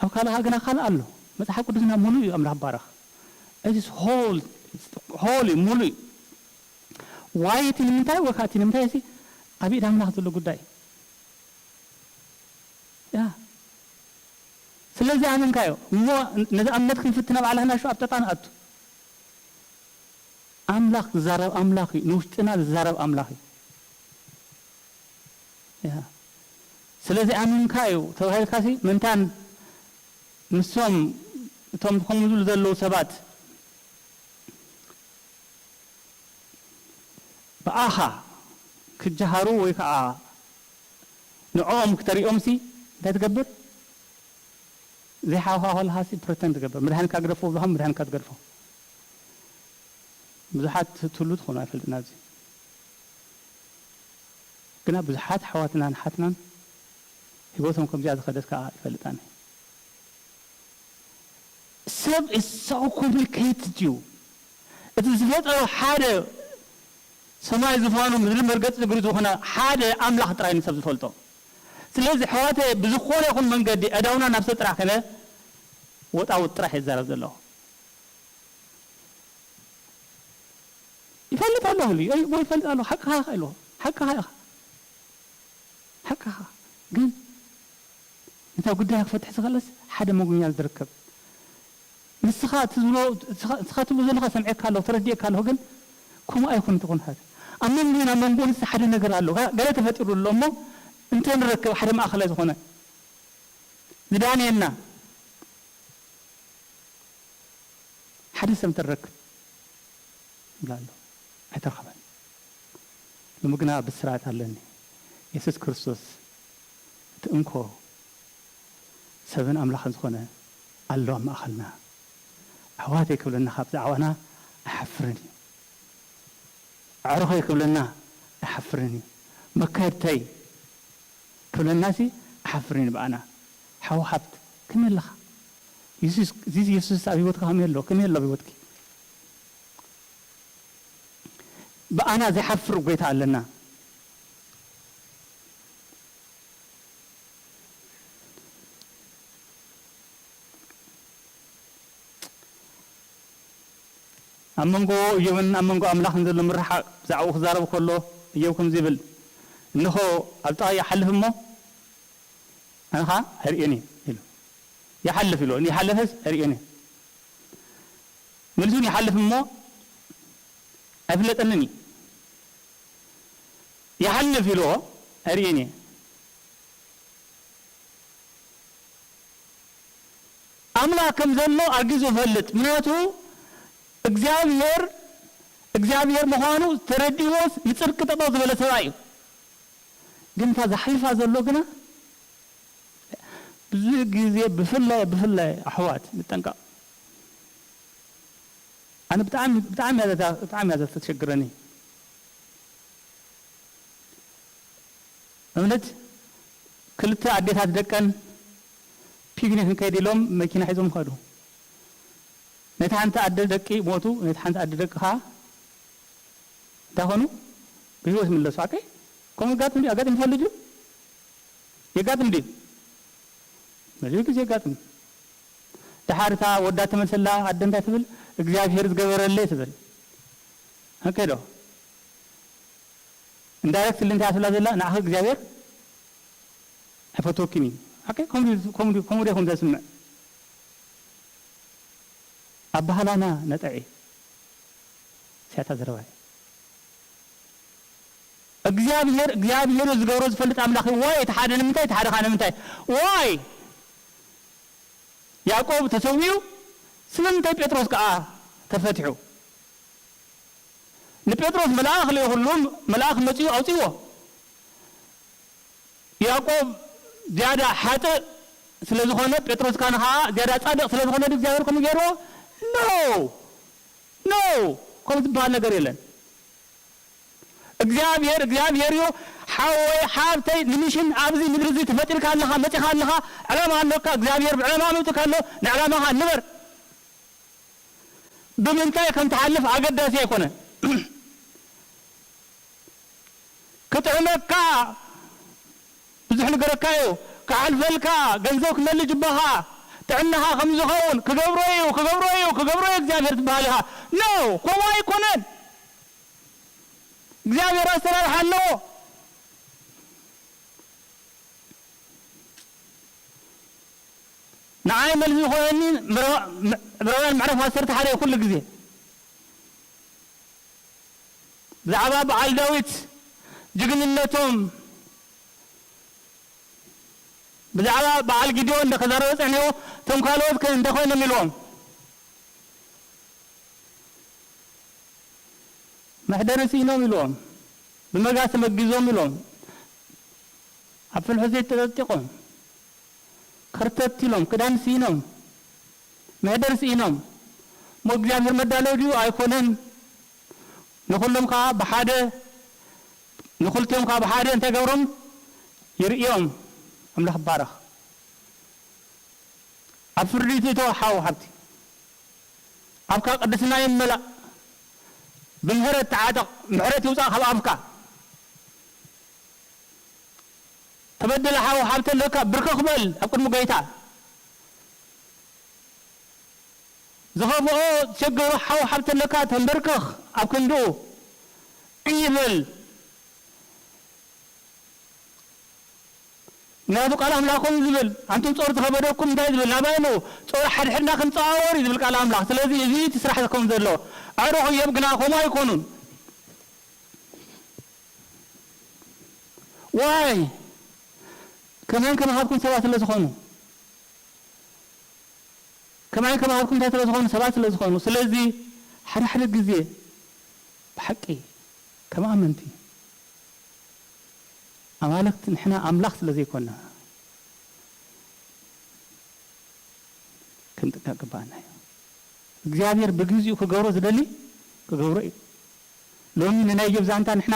ኣብ ካልእ ሃገርና ካልእ ኣሎ። መጽሓፍ ቅዱስና ምሉእ እዩ፣ ኣምላኽ ባረኽ። It is whole፣ whole እዩ፣ ምሉእ እዩ። ዋይ እቲ ንምንታይ ወይ ከዓ እቲ ንምንታይ እዚ ኣብ ኢድ ኣምላኽ ዘሎ ጉዳይ እዩ። ያ። ስለዚ ኣመንካዮ እሞ ነዚ እምነት ክንፍትና ባዕልና ሽዑ ኣብ ጠጣ ንኣቱ። ኣምላኽ ዝዛረብ ኣምላኽ እዩ፣ ንውሽጥና ዝዛረብ ኣምላኽ እዩ። ያ። ስለዚ ኣመንካዮ ተባሂልካሲ ምንታን ንሶም እቶም ከምኡ ዝብሉ ዘለዉ ሰባት ብኣኻ ክጀሃሩ ወይ ከዓ ንዕኦም ክተሪኦምሲ እንታይ ትገብር? ዘይሓውኻ ከለኻሲ ፕሪተንድ ትገብር። መድሃኒትካ ግደፎ ብለኻ መድሃኒትካ ትገድፎ። ብዙሓት ትህሉ ትኾኑ ኣይፈልጥን ኣብዚ። ግና ብዙሓት ኣሕዋትናን ኣሓትናን ህይወቶም ከምዚኣ ዝኸደት ከኣ ይፈልጥ ኣነ። ሰብ is so complicated እዩ። እቲ ዝፈጠሮ ሓደ ሰማይ ዝፋኑ ምድሪ መርገጺ እግሩ ዝኾነ ሓደ ኣምላኽ ጥራይ ንሰብ ዝፈልጦ። ስለዚ ኣሕዋተይ ብዝኾነ ይኹን መንገዲ ኣእዳውና ናብ ሰብ ጥራሕ ከነ ወጣውጥ ጥራሕ እየ ዝዛረብ ዘለኹ። ይፈልጥ ኣለኹ ኢሉ፣ እይ፣ እሞ ይፈልጥ ኣለኹ፣ ሓቅኻ ኢኻ ኢልዎ። ሓቅኻ ኢኻ። ሓቅኻ። ግን ነታ ጉዳይ ክፈትሕ ዝኽእለስ ሓደ መጎኛ ዝርከብ። ንስኻ ትብሎ፣ ንስኻ፣ ንስኻ ትብሎ ዘለኻ ሰምዔካ ኣለኹ፣ ተረዲኤካ ኣለኹ፣ ግን ከምኡ ኣይኮነን እቲ ኩነታት። ኣብ መንጎና መንጎ ንስ ሓደ ነገር ኣሎ። ገ-፣ ገለ ተፈጢሩ ኣሎ እሞ እንተንረክብ ሓደ ማእኸላይ ዝኾነ ዝዳንየና ሓደ ሰብ እንተንረክብ ይብላ ኣሎ። ኣይተረኸበን። ሎሚ ግና ብስራት ኣለኒ። የሱስ ክርስቶስ እቲ እንኮ ሰብን ኣምላኽን ዝኾነ ኣሎ ኣብ ማእኸልና። ኣሕዋተይ ክብለና ካብ ብዛዕባና ኣይሓፍርን እዩ። ኣዕሩኸይ ክብለና ኣይሓፍርን እዩ። መካየድተይ ክብለናሲ ኣይሓፍርን እዩ ብኣና። ሓው ሃብት፣ ከመይ ኣለኻ? የሱስ፣ እዚ የሱስ ኣብ ህይወትካ ከመይ ኣሎ? ከመይ ኣሎ ኣብ ህይወትኪ? ብኣና ዘይሓፍር ጎይታ ኣለና። ኣብ መንጎ እዮብን ኣብ መንጎ ኣምላኽን ዘሎ ምርሓቕ ብዛዕባኡ ክዛረብ ከሎ፣ እዮብ ከምዚ ይብል፣ "እንሆ፣ ኣብ ጥቓይ ይሓልፍ እሞ፣ ኣነ ኸኣ ኣይርእዮን እየ" ኢሉ። ይሓልፍ ኢሉ፣ እንድሕር ሓለፈስ ኣይርእዮን እየ። መሊሱ እውን ይሓልፍ እሞ፣ ኣይፍለጠንን እዩ። ይሓልፍ ኢልዎ፣ ኣይርእዮን እየ። ኣምላኽ ከም ዘሎ ኣጊዙ እፈልጥ። ምኽንያቱ እግዚኣብሔር፣ እግዚኣብሔር ምዃኑ ተረዲእዎስ ንጽድቂ ጠጠው ዝበለ ሰብኣይ እዩ። ግን እታ ዝሓልፋ ዘሎ ግና ብዙሕ ግዜ ብፍላይ፣ ብፍላይ ኣሕዋት ንጠንቀቕ። ኣነ ብጣዕሚ፣ ብጣዕሚ እያ ዘታ-፣ ብጣዕሚ እያ ዘተሸግረኒ። እምነት ክልተ ኣዴታት ደቀን ፒክኒክ ክንከይድ ኢሎም መኪና ሒዞም ከዱ። ነቲ ሓንቲ ኣደ ደቂ ሞቱ፣ ነቲ ሓንቲ ኣደ ደቂ ኸዓ እንታይ ኾኑ? ብህይወት ይምለሱ። ሓቀይ? ከምኡ የጋጥም ድዩ? ኣጋጢሙ ይፈልጥ ድዩ? የጋጥም ድዩ? ብዙሕ ግዜ የጋጥም። ደሓር እታ ወዳ ተመልሰላ ኣደ እንታይ ትብል? "እግዚኣብሔር ዝገበረለይ" ትብል። ሓቀይ ዶ? ኢንዳይረክትሊ እንታይ ትብላ ዘላ? "ንዓኺ እግዚኣብሔር ኣይፈትወኪን እዩ." ሓቀይ? ከምኡ ድዩ፣ ከምኡ ድዩ፣ ከምኡ ድዩ፣ ከምኡ ዘስምዕ? ኣባህላና ነጠዒ። ሲያታ ዘረባይ። እግዚኣብሔር፣ እግዚኣብሔር ዝገብሮ ዝፈልጥ ኣምላኽ እዩ። ዋይ፣ እቲ ሓደ ንምንታይ፣ እቲ ሓደ ኸዓ ንምንታይ? ዋይ! ያዕቆብ ተሰዊኡ፣ ስለምንታይ ጴጥሮስ ከኣ ተፈትሑ? ንጴጥሮስ መልኣኽ ልኢኹሉ፣ መልኣኽ መጺኡ ኣውጺእዎ። ያዕቆብ ዝያዳ ሓጥእ ስለ ዝኾነ፣ ጴጥሮስ ካን ኸኣ ዝያዳ ጻድቕ ስለ ዝኾነ፣ እግዚኣብሔር ከምኡ ገይርዎ? ኖ! ኖ! ከምኡ ዝበሃል ነገር የለን። እግዚኣብሔር፣ እግዚኣብሔር እዩ። ሓወይ፣ ሓብተይ፣ ንሚሽን ኣብዚ ምድሪ እዚ ተፈጢርካ ኣለኻ፣ መጺኻ ኣለኻ፣ ዕላማ ኣለካ። እግዚኣብሔር ብዕላማ ኣምጥካ ኣሎ፣ ንዕላማኻ ንበር። ብምንታይ ከም ትሓልፍ ኣገዳሲ ኣይኮነን። ክጥዕመካ ብዙሕ ንገረካ እዩ፣ ክሓልፈልካ፣ ገንዘብ ክመልእ ጅባኻ፣ ጥዕናኻ ከም ዝኸውን ክገብሮ እዩ፣ ክገብሮ እዩ፣ ክገብሮ እዩ እግዚኣብሔር ትበሃል ኢኻ። ኖ፣ ከምኡ ኣይኮነን። እግዚኣብሔር ኣሰራርሓ ኣለዎ። ንዓይ መልሲ ዝኾነኒ ምዕራ-፣ ዕብራውያን ምዕራፍ ዓሰርተ ሓደ እዩ ኩሉ ግዜ። ብዛዕባ በዓል ዳዊት ጅግንነቶም፣ ብዛዕባ በዓል ጊድዮን እንደ ከዛረበ ጸኒሑ፣ እቶም ካልኦት ከ እንታይ ኮይኖም ኢልዎም? መሕደሪ ስኢኖም ኢልዎም፣ ብመጋዝ ተመጊዞም ኢልዎም፣ ኣብ ፍልሑ ዘይት ተጠጢቖም፣ ከርተት ኢሎም፣ ክዳን ስኢኖም፣ መሕደሪ ስኢኖም። እሞ እግዚኣብሔር መዳለዊ ድዩ? ኣይኮነን። ንኹሎም ከኣ ብሓደ፣ ንኹልቲኦም ከኣ ብሓደ እንታይ ገብሮም? ይርእዮም። ኣምላኽ ይባረኽ። ኣብ ፍርዲ ትእቶ ሓው ሓብቲ። ኣብካ ቅድስና ይመላእ። ብምህረት ተዓጠቕ፣ ምሕረት ይውጻእ ካብ ኣፍካ። ተበደለ ሓው ሓብቲ ኣለካ፣ ብርክኽ በል ኣብ ቅድሚ ጎይታ። ዝኸፍኦ ዝሸገሮ ሓው ሓብቲ ኣለካ፣ ተንበርከኽ ኣብ ክንድኡ። ዕይ በል። ምክንያቱ ቃል ኣምላኽ ከምኡ ዝብል፣ ኣንቱም ጾር ዝኸበደኩም እንታይ ዝብል? ናባይ ኑ፣ ጾር ሓድሕድና ክንጸዋወር እዩ ዝብል ቃል ኣምላኽ። ስለዚ እዚ እቲ ስራሕ ከም ዘሎ ኣዕሩኽ እዮብ ግና ከምኡ ኣይኮኑን። ዋይ ከማን ከማኻትኩም ሰባት ስለ ዝኾኑ፣ ከማን ከማኻትኩም እንታይ ስለ ዝኾኑ? ሰባት ስለ ዝኾኑ። ስለዚ ሓደ ሓደ ግዜ ብሓቂ ከም ኣመንቲ ኣማልክቲ ንሕና ኣምላኽ ስለ ዘይኮና ክንጥንቀቕ ግባኣና እዩ። እግዚኣብሔር ብግዚኡ ክገብሮ ዝደሊ ክገብሮ እዩ። ሎሚ ንናይ እዮብ ዛንታ ንሕና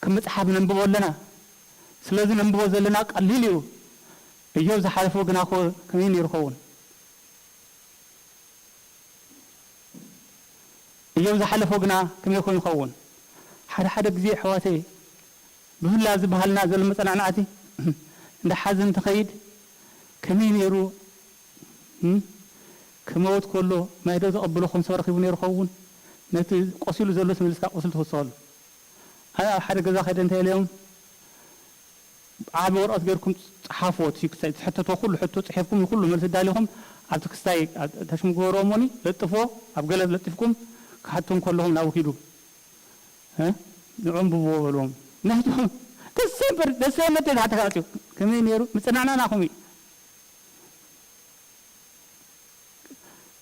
ከም መጽሓፍ ነንብቦ ኣለና። ስለዚ ነንብቦ ዘለና ቀሊል እዩ። እዮብ ዝሓለፎ ግና እኮ ከመይ ነይሩ ኸውን? እዮብ ዝሓለፎ ግና ከመይ ኮይኑ ይኸውን? ሓደ ሓደ ግዜ ኣሕዋተይ፣ ብፍላይ ኣብዚ ባህልና ዘሎ መጸናዕናዕቲ፣ እንዳ ሓዘን ትኸይድ፣ ከመይ ነይሩ? እም? ክመውት ከሎ ማይ ዶ ዘቐብሎ ከም ሰብ ረኺቡ ነይሩ ኸውን? ነቲ ቆሲሉ ዘሎ ተመሊስካ ቁስሊ ትውስኸሉ። ኣነ ኣብ ሓደ ገዛ ከይደ እንታይ ኢለዮም፣ ዓቢ ወረቐት ጌርኩም ጸሓፍዎ፣ እቲ ክስታይ ዝሕተቶ ኩሉ ሕቶ ጽሒፍኩም፣ ንኩሉ መልሲ ዳሊኹም ኣብቲ ክስታይ ኣብ ታሽሙ ግበርዎ እሞኒ ለጥፍዎ፣ ኣብ ገለ ለጢፍኩም ክሓቶም ከለኹም ናብኡ ኪዱ፣ እ? ንዑ ኣንብብዎ በልዎም። ምክንያቱ ደሴምበር፣ ደሴምበር ተታሕቲ ካጽዩ ከመይ ነይሩ? ምጽናዕናና ከምኡ እዩ።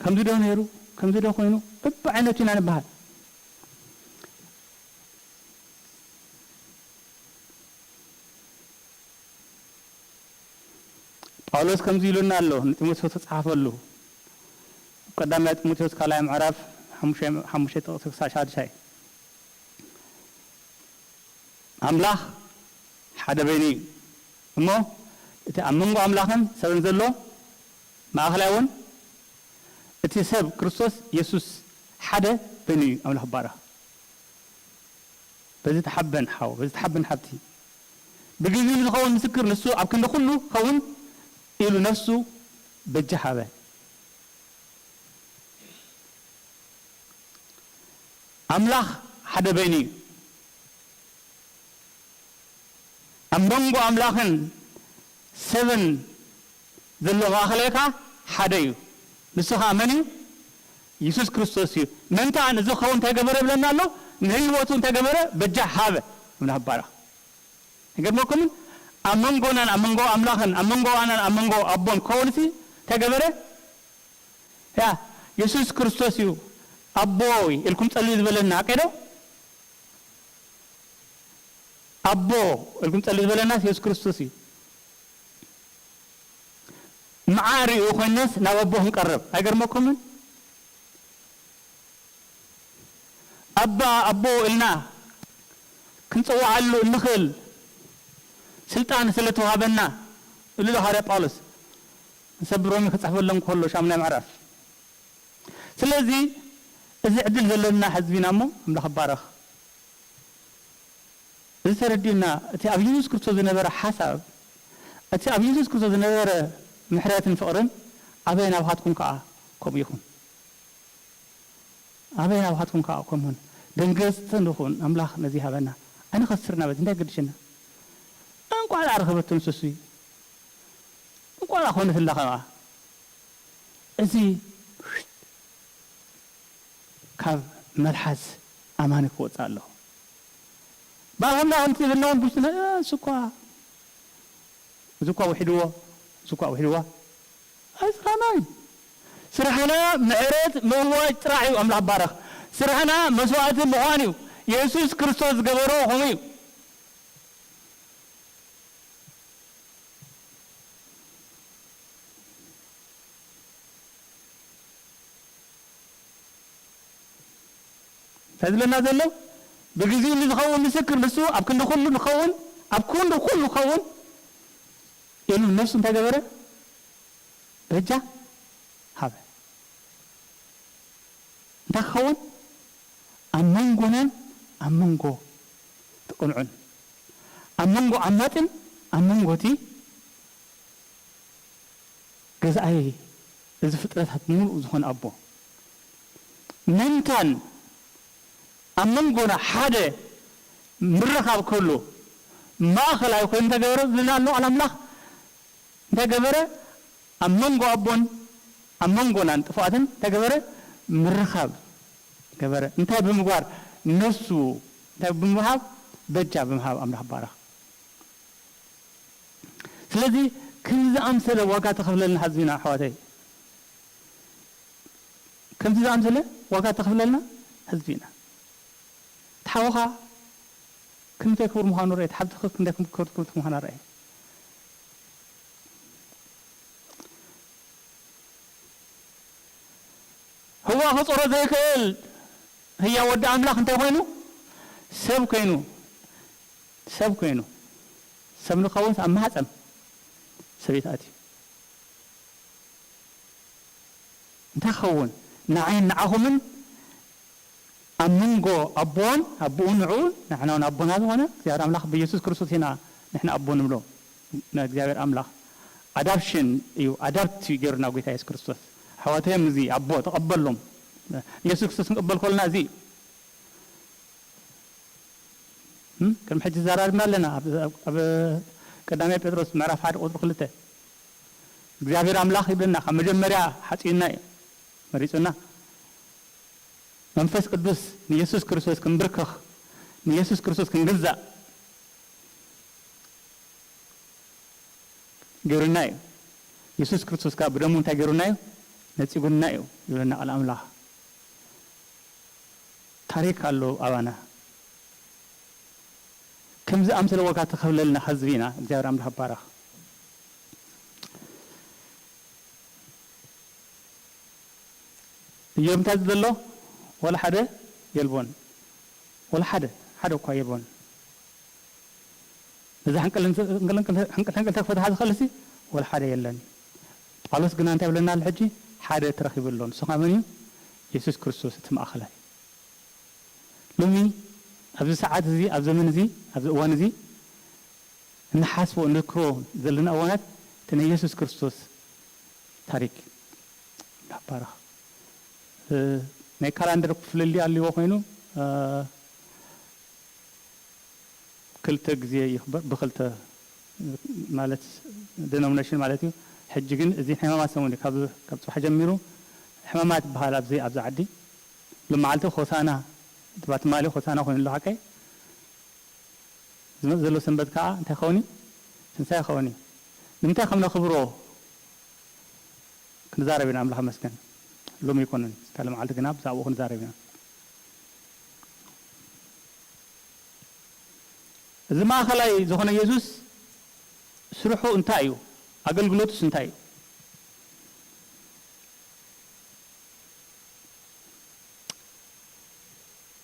ከምዚ ዶ ነይሩ? ከምዚ ዶ ኮይኑ? በብዓይነቱ ኢና ንበሃል። ጳውሎስ ከምዚ ኢሉና ኣሎ፣ ንጢሞቴዎስ ተጻሓፈሉ። ኣብ ቀዳማይ ጢሞቴዎስ ካልኣይ ምዕራፍ ሓሙሽተ፣ ሓሙሽተ ጥቕሲ ክሳብ ሻድሻይ። ኣምላኽ ሓደ በይኑ እዩ። እሞ እቲ ኣብ መንጎ ኣምላኽን ሰብን ዘሎ ማእኸላይ እውን እቲ ሰብ ክርስቶስ የሱስ ሓደ በይኑ እዩ። ኣምላኽ ይባረኽ። በዚ ተሓበን ሓው፣ በዚ ተሓበን ሓብቲ፣ ብግዜኡ ዝኸውን ምስክር ንሱ ኣብ ክንዲ ኩሉ ኸውን ኢሉ ነፍሱ በጃ ሃበ። ኣምላኽ ሓደ በይኑ እዩ። ኣብ መንጎ ኣምላኽን ሰብን ዘሎ ማእኸለይካ ሓደ እዩ። ንሱ ኸኣ መን እዩ? የሱስ ክርስቶስ እዩ። ምእንታን እዚ ክኸውን እንታይ ገበረ ይብለና ኣሎ? ንህይወቱ እንታይ ገበረ? በጃ ሃበ። ኣምላኽ ይባረኽ። ይገርመኩምን ኣብ መንጎናን ኣብ መንጎ ኣምላኽን ኣብ መንጎ ኣናን ኣብ መንጎ ኣቦን ክኸውን ሲ እንታይ ገበረ? ያ የሱስ ክርስቶስ እዩ ኣቦይ ኢልኩም ጸልዩ ዝበለና፣ ኣቀዶ? ኣቦ ኢልኩም ጸልዩ ዝበለናስ የሱስ ክርስቶስ እዩ። መዓር እዩ ኮይነስ ናብ ኣቦ ክንቀርብ ኣይገርመኩምን? ኣባ ኣቦ ኢልና ክንጸውዓሉ እንኽእል ስልጣን ስለ ተዋሃበና፣ እሉ ሃዋርያ ጳውሎስ ንሰብ ሮሜ ክጽሕፈሎም ከሎ ሻሙናይ ምዕራፍ። ስለዚ እዚ ዕድል ዘለና ህዝቢ ኢና እሞ ኣምላኽ ይባረኽ። እዚ ተረዲኡና፣ እቲ ኣብ የሱስ ክርስቶስ ዝነበረ ሓሳብ፣ እቲ ኣብ የሱስ ክርስቶስ ዝነበረ ምሕረትን ፍቕርን ኣበይ ናባኻትኩም ከኣ ከምኡ ይኹን። ኣበይ ናባኻትኩም ከኣ ከምኡን ደንገጽቲ ንኹን። ኣምላኽ ነዚ ይሃበና። ኣይንኸስርና፣ በዚ እንታይ ገድሸና? እንቋዕ ደኣ ረኸበቶ ንሱ እሱ። እንቋዕ ደኣ ኾነትላ ከኣ። እዚ ካብ መልሓስ ኣማኒ ክወጽእ ኣለዎ። ባኹምና ከምቲ ዝብልና እውን ብዙ ነ-፣ እሱ እኳ፣ እዚ እኳ ውሒድዎ፣ እዚ እኳ ውሒድዋ። ኣይስራሕና እዩ። ስራሕና ምሕረት ምእዋጅ ጥራሕ እዩ። ኣምላኽ ባረኽ። ስራሕና መስዋዕቲ ምዃን እዩ። የሱስ ክርስቶስ ዝገበሮ ከምኡ እዩ። እንታይ ዝብለና ዘሎ? ብግዜኡ ንዝኸውን ምስክር ንሱ ኣብ ክንዲ ኩሉ ንኸውን፣ ኣብ ክንዲ ኩሉ ክኸውን ኢሉ ነፍሱ እንታይ ገበረ? በጃ ሃበ። እንታይ ክኸውን? ኣብ መንጎናን ኣብ መንጎ እቲ ቅኑዕን፣ ኣብ መንጎ ዓማጽን ኣብ መንጎ እቲ ገዛኢ እዚ ፍጥረታት ምሉእ ዝኾነ ኣቦ ምእንታን ኣብ መንጎና ሓደ ምርኻብ ከሎ ማእኸላይ ኮይኑ እንታይ ገበረ ዝብለና ኣሎ ቃል ኣምላኽ? እንታይ ገበረ? ኣብ መንጎ ኣቦን ኣብ መንጎናን ጥፍኣትን እንታይ ገበረ? ምርኻብ ገበረ። እንታይ ብምግባር? ነሱ እንታይ ብምሃብ? በጃ ብምሃብ ኣምላኽ ባረኽ። ስለዚ ከምዚ ዝኣምሰለ ዋጋ ተኸፍለልና ህዝቢና ኣሕዋተይ፣ ከምዚ ዝኣምሰለ ዋጋ ተኸፍለልና ህዝቢና። እቲ ሓውኻ ክንደይ ክቡር ምዃኑ ርኣየ፣ እቲ ሓብትኺ ክንደይ ክቡር ክብርቲ ምዃና ርኣየ። ህዋ ክጾሮ ዘይክእል ህያው ወዲ ኣምላኽ እንታይ ኮይኑ? ሰብ ኮይኑ፣ ሰብ ኮይኑ። ሰብ ንኸውንስ ኣብ ማህጸን ሰበይቲ ኣትዩ። እንታይ ክኸውን? ንዓይን ንዓኹምን ኣብ መንጎ ኣቦን ኣቦኡን ንዕኡን ንሕና እውን ኣቦና ዝኾነ እግዚኣብሔር ኣምላኽ ብኢየሱስ ክርስቶስ ኢና ንሕና ኣቦ ንብሎ። ንእግዚኣብሔር ኣምላኽ ኣዳፕሽን እዩ፣ ኣዳፕት እዩ ገይሩና ጎይታ የሱስ ክርስቶስ። ኣሕዋተዮም እዚ ኣቦ ተቐበሎም። ኢየሱስ ክርስቶስ ክንቅበል ከለና እዚ እዩ። እም? ቅድሚ ሕጂ ተዘራሪብና ኣለና። ኣብ፣ ኣብ፣ ኣብ ቀዳማይ ጴጥሮስ ምዕራፍ ሓደ ቁጽሪ ክልተ እግዚኣብሔር ኣምላኽ ይብለና፣ ካብ መጀመርያ ሓጺኡና እዩ፣ መሪጹና። መንፈስ ቅዱስ ንየሱስ ክርስቶስ ክንብርከኽ፣ ንየሱስ ክርስቶስ ክንግዛእ ገይሩና እዩ። የሱስ ክርስቶስ ከኣ ብደሙ እንታይ ገይሩና እዩ? ነጺጉና እዩ ይብለና ቃል ኣምላኽ። ታሪክ ኣሎ ኣባና። ከምዚ ኣምሰለ ዋጋ ተኸፍለልና ህዝቢ ኢና። እግዚኣብሔር ኣምላኽ ይባረኽ። እዮም እንታይ ዘሎ? ወላ ሓደ የልቦን። ወላ ሓደ፣ ሓደ እኳ የልቦን። ነዛ ሕንቅል፣ ሕንቅል፣ ሕንቅል፣ ሕንቅል ተክፈትሓ ዝኽእልሲ ወላ ሓደ የለን። ጳውሎስ ግና እንታይ ይብለና ኣሎ ሕጂ? ሓደ ተረኺቡ ኣሎ። ንሱ ኸዓ መን እዩ? የሱስ ክርስቶስ እቲ ማእኸላይ። ሎሚ ኣብዚ ሰዓት እዚ፣ ኣብ ዘመን እዚ፣ ኣብዚ እዋን እዚ እንሓስቦ፣ እንዝክሮ ዘለና እዋናት እቲ ናይ የሱስ ክርስቶስ ታሪክ ይባረኽ። እ፣ ናይ ካላንደር ፍልልይ ኣልዎ ኮይኑ፣ እ፣ ክልተ ግዜ ይኽበር፣ ብኽልተ ማለት ዲኖሚኔሽን ማለት እዩ። ሕጂ ግን እዚ ሕማማት ሰሙን እዩ። ካብ፣ ካብ ጽባሕ ጀሚሩ ሕማማት ይበሃል ኣብዚ፣ ኣብዚ ዓዲ። ሎመዓልቲ ሆሳና፣ ትማሊ ሆሳና ኮይኑ ኣሎ ሓቀይ። ዝመጽእ ዘሎ ሰንበት ከኣ እንታይ ክኸውን እዩ? ትንሳኤ ክኸውን እዩ። ንምንታይ ከም ነኽብሮ ክንዛረብ ኢና፣ ኣምላኽ ይመስገን። ሎሚ ኣይኮነን፣ ካልእ መዓልቲ ግና ብዛዕባኡ ክንዛረብ ኢና። እዚ ማእከላይ ዝኾነ የሱስ ስርሑ እንታይ እዩ? ኣገልግሎቱስ እንታይ እዩ?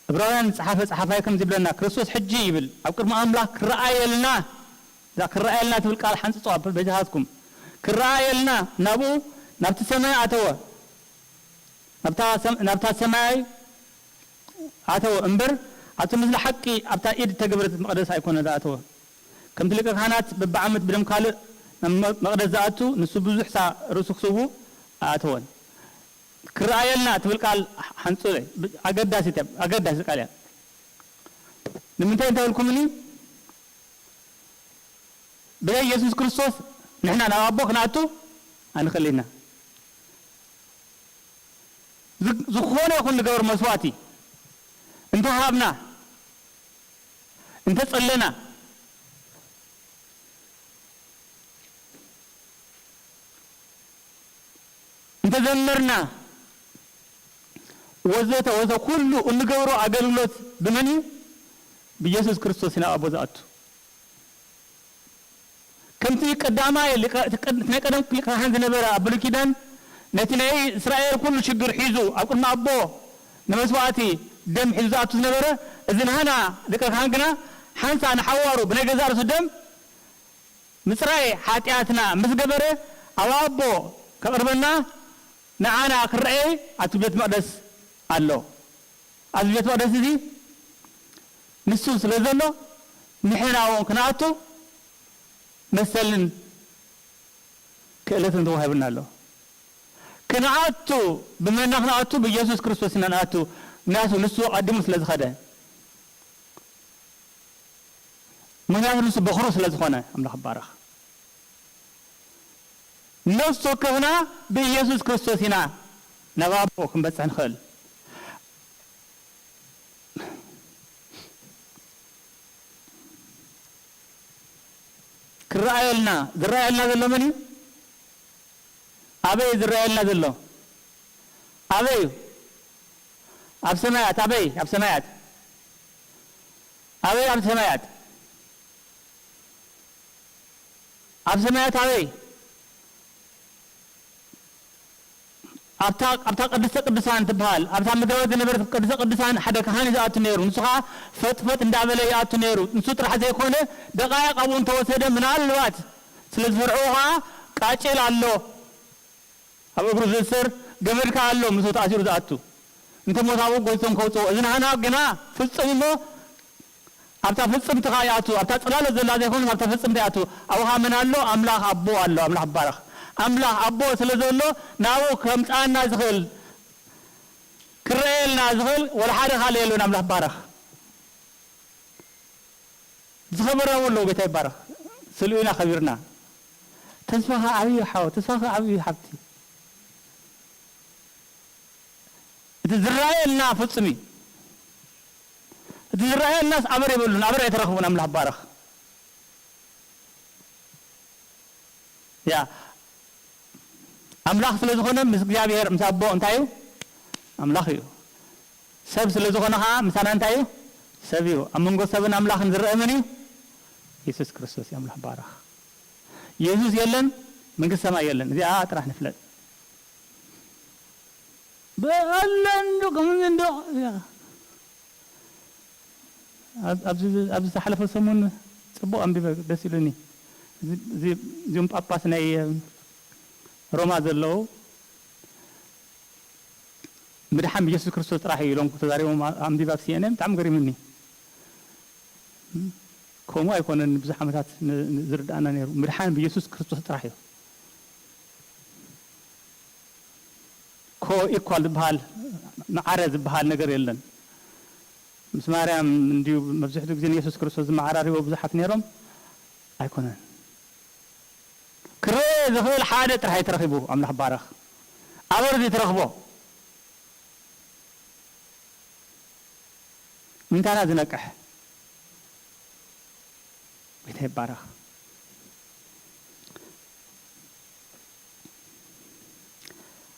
ዕብራውያን ዝጸሓፈ ጸሓፋይ ከምዚ ይብለና፣ ክርስቶስ ሕጂ ይብል ኣብ ቅድሚ ኣምላኽ ክረኣየልና፣ እዛ ክረኣየልና ትብል ቃል ሓንጽጾ ኣብ በጃኻትኩም፣ ክረኣየልና ናብኡ ናብቲ ሰማይ ኣተወ፣ ናብታ ሰም-፣ ናብታ ሰማይ ኣተወ እምበር፣ ኣብቲ ምስለ ሓቂ ኣብታ ኢድ እተገብረት መቕደስ ኣይኮነ ዝኣተወ። ከምቲ ሊቀ ካህናት በብዓመት ብደም ካልእ ናብ መ-፣ መቕደስ ዝኣቱ፣ ንሱ ብዙሕ ሳ-፣ ርእሱ ክስውእ ኣኣተወን። ክረኣየልና ትብል ቃል ሓንጹር እየ። ብ-፣ ኣገዳሲት እያ፣ ኣገዳሲ ቃል እያ። ንምንታይ እንተበልኩምኒ፣ ብዘይ የሱስ ክርስቶስ ንሕና ናብ ኣቦ ክንኣቱ ኣይንኽእልን ኢና። ዝ-፣ ዝኾነ ይኹን ንገበር መስዋእቲ እንተሃብና፣ እንተጸለና፣ እንተዘመርና፣ ወዘተ ወዘተ፣ ኩሉ እንገብሮ ኣገልግሎት ብመን እዩ? ብየሱስ ክርስቶስ እዩ ናብ ኣቦ ዝኣቱ። ከምቲ ቀዳማይ ሊቀ-፣ እቲ ቀድ-፣ እቲ ናይ ቀደም ሊቀ ካህን ዝነበረ ኣብ ብሉይ ኪዳን፣ ነቲ ናይ እስራኤል ኩሉ ሽግር ሒዙ ኣብ ቅድሚ ኣቦ ንመስዋእቲ ደም ሒዙ ዝኣቱ ዝነበረ፣ እዚ ናህና ሊቀ ካህን ግና ሓንሳ ንሓዋሩ ብናይ ገዛእ ርእሱ ደም ምጽራይ ሓጢኣትና ምስ ገበረ፣ ኣብ ኣቦ ከቕርበና ንዓና ክረኣይ ኣብቲ ቤት መቕደስ ኣሎ። ኣብዚ ቤት መቕደስ እዚ ንሱ ስለ ዘሎ፣ ንሕና እውን ክንኣቱ መሰልን ክእለትን ተዋሂቡና ኣሎ። ክንኣቱ፣ ብመና ክንኣቱ? ብኢየሱስ ክርስቶስ ኢና ንኣቱ። ምክንያቱ ንሱ ቀዲሙ ስለ ዝኸደ። ምክንያቱ ንሱ በኹሩ ስለ ዝኾነ። ኣምላኽ ይባረኽ። ነፍሲ ወከፍና ብኢየሱስ ክርስቶስ ኢና ናብ ኣቦ ክንበጽሕ ንኽእል። ክረኣየልና፣ ዝረኣየልና ዘሎ መን እዩ? ኣበይ እዩ ዝረኣየልና ዘሎ? ኣበይ እዩ? ኣብ ሰማያት። ኣበይ? ኣብ ሰማያት። ኣበይ? ኣብ ሰማያት። ኣብ ሰማያት ኣበይ? ኣብታ፣ ኣብታ ቅድስተ ቅዱሳን ትበሃል፣ ኣብታ ምድራዊት ዝነበረት ቅድስተ ቅዱሳን ሓደ ካህን እዩ ዝኣቱ ነይሩ። ንሱ ኸዓ ፈጥፈጥ እንዳበለ ይኣቱ ነይሩ። ንሱ ጥራሕ ዘይኮነ፣ ደቃይቕ ኣብኡ እንተወሰደ፣ ምናልባት ስለ ዝፈርሕዎ ኸዓ፣ ቃጭል ኣሎ ኣብ እግሩ ዝእሰር፣ ገመድ ከኣ ኣሎ ምስኡ ተኣሲሩ ዝኣቱ። እንተ ሞት ኣብኡ ጎቲቶም ከውፅዎ። እዚ ናህና ግና ፍጹም እሞ ኣብታ ፍጽምቲ ኸኣ ይኣቱ፣ ኣብታ ጽላሎት ዘላ ዘይኮነስ ኣብታ ፍጽምቲ ይኣቱ። ኣብኡ ኸኣ መን ኣሎ? ኣምላኽ ኣቦ ኣሎ። ኣምላኽ ይባረኽ። ኣምላኽ ኣቦ ስለ ዘሎ ናብኡ ከምጽኣና ዝኽእል፣ ክረኣየልና ዝኽእል ወላ ሓደ ካልእ የለን። ኣምላኽ ይባረኽ። ዝኸበረ እውን ኣለዎ። ጌታ ይባረኽ። ስልኡ ኢና ኸቢርና። ተስፋኻ ዓብዪ እዩ ሓው፣ ተስፋኻ ዓብዪ እዩ ሓብቲ። እቲ ዝረኣየልና ፍጹም እዩ። እቲ ዝረኣየልናስ ኣበር የብሉን፣ ኣበር ኣይትረኽቡን። ኣምላኽ ይባረኽ። ያ ኣምላኽ ስለ ዝኾነ ምስ እግዚኣብሔር፣ ምስ ኣቦ እንታይ እዩ? ኣምላኽ እዩ። ሰብ ስለ ዝኾነ ኸዓ ምሳና እንታይ እዩ? ሰብ እዩ። ኣብ መንጎ ሰብን ኣምላኽን ዝረአ መን እዩ? የሱስ ክርስቶስ እዩ። ኣምላኽ ይባረኽ። የሱስ የለን፣ መንግስቲ ሰማይ የለን። እዚኣ ጥራሕ ንፍለጥ። በለን ዶ ከምዚ እንዶ፣ ያ። ኣብ-፣ ኣብዚ፣ ኣብዚ ዝሓለፈ ሰሙን ጽቡቕ ኣንቢበ፣ ደስ ኢሉኒ። እዚ፣ እዚ፣ እዚኦም ጳጳስ ናይ ሮማ ዘለዉ ምድሓን ብየሱስ ክርስቶስ ጥራሕ እዩ ኢሎም ተዛሪቦም ኣ-፣ ኣንቢበ ኣብ ሲ ኤን ኤን፣ ብጣዕሚ ገሪሙኒ። ከምኡ ኣይኮነን፣ ብዙሕ ዓመታት ን-፣ ን-፣ ዝርድኣና ነይሩ። ምድሓን ብየሱስ ክርስቶስ ጥራሕ እዩ። ኮ ኢኳል ዝበሃል፣ ማዕረ ዝበሃል ነገር የለን። ምስ ማርያም እንድዩ መብዝሕትኡ ግዜ ንየሱስ ክርስቶስ ዝመዓራርይዎ ብዙሓት ነይሮም። ኣይኮነን። ክረኤ ዝኽእል ሓደ ጥራሕ እዩ ተረኺቡ። ኣምላኽ ይባረኽ። ኣበር እዚ ትረኽቦ። ምንታና ዝነቅሕ። ጌታ ይባረኽ።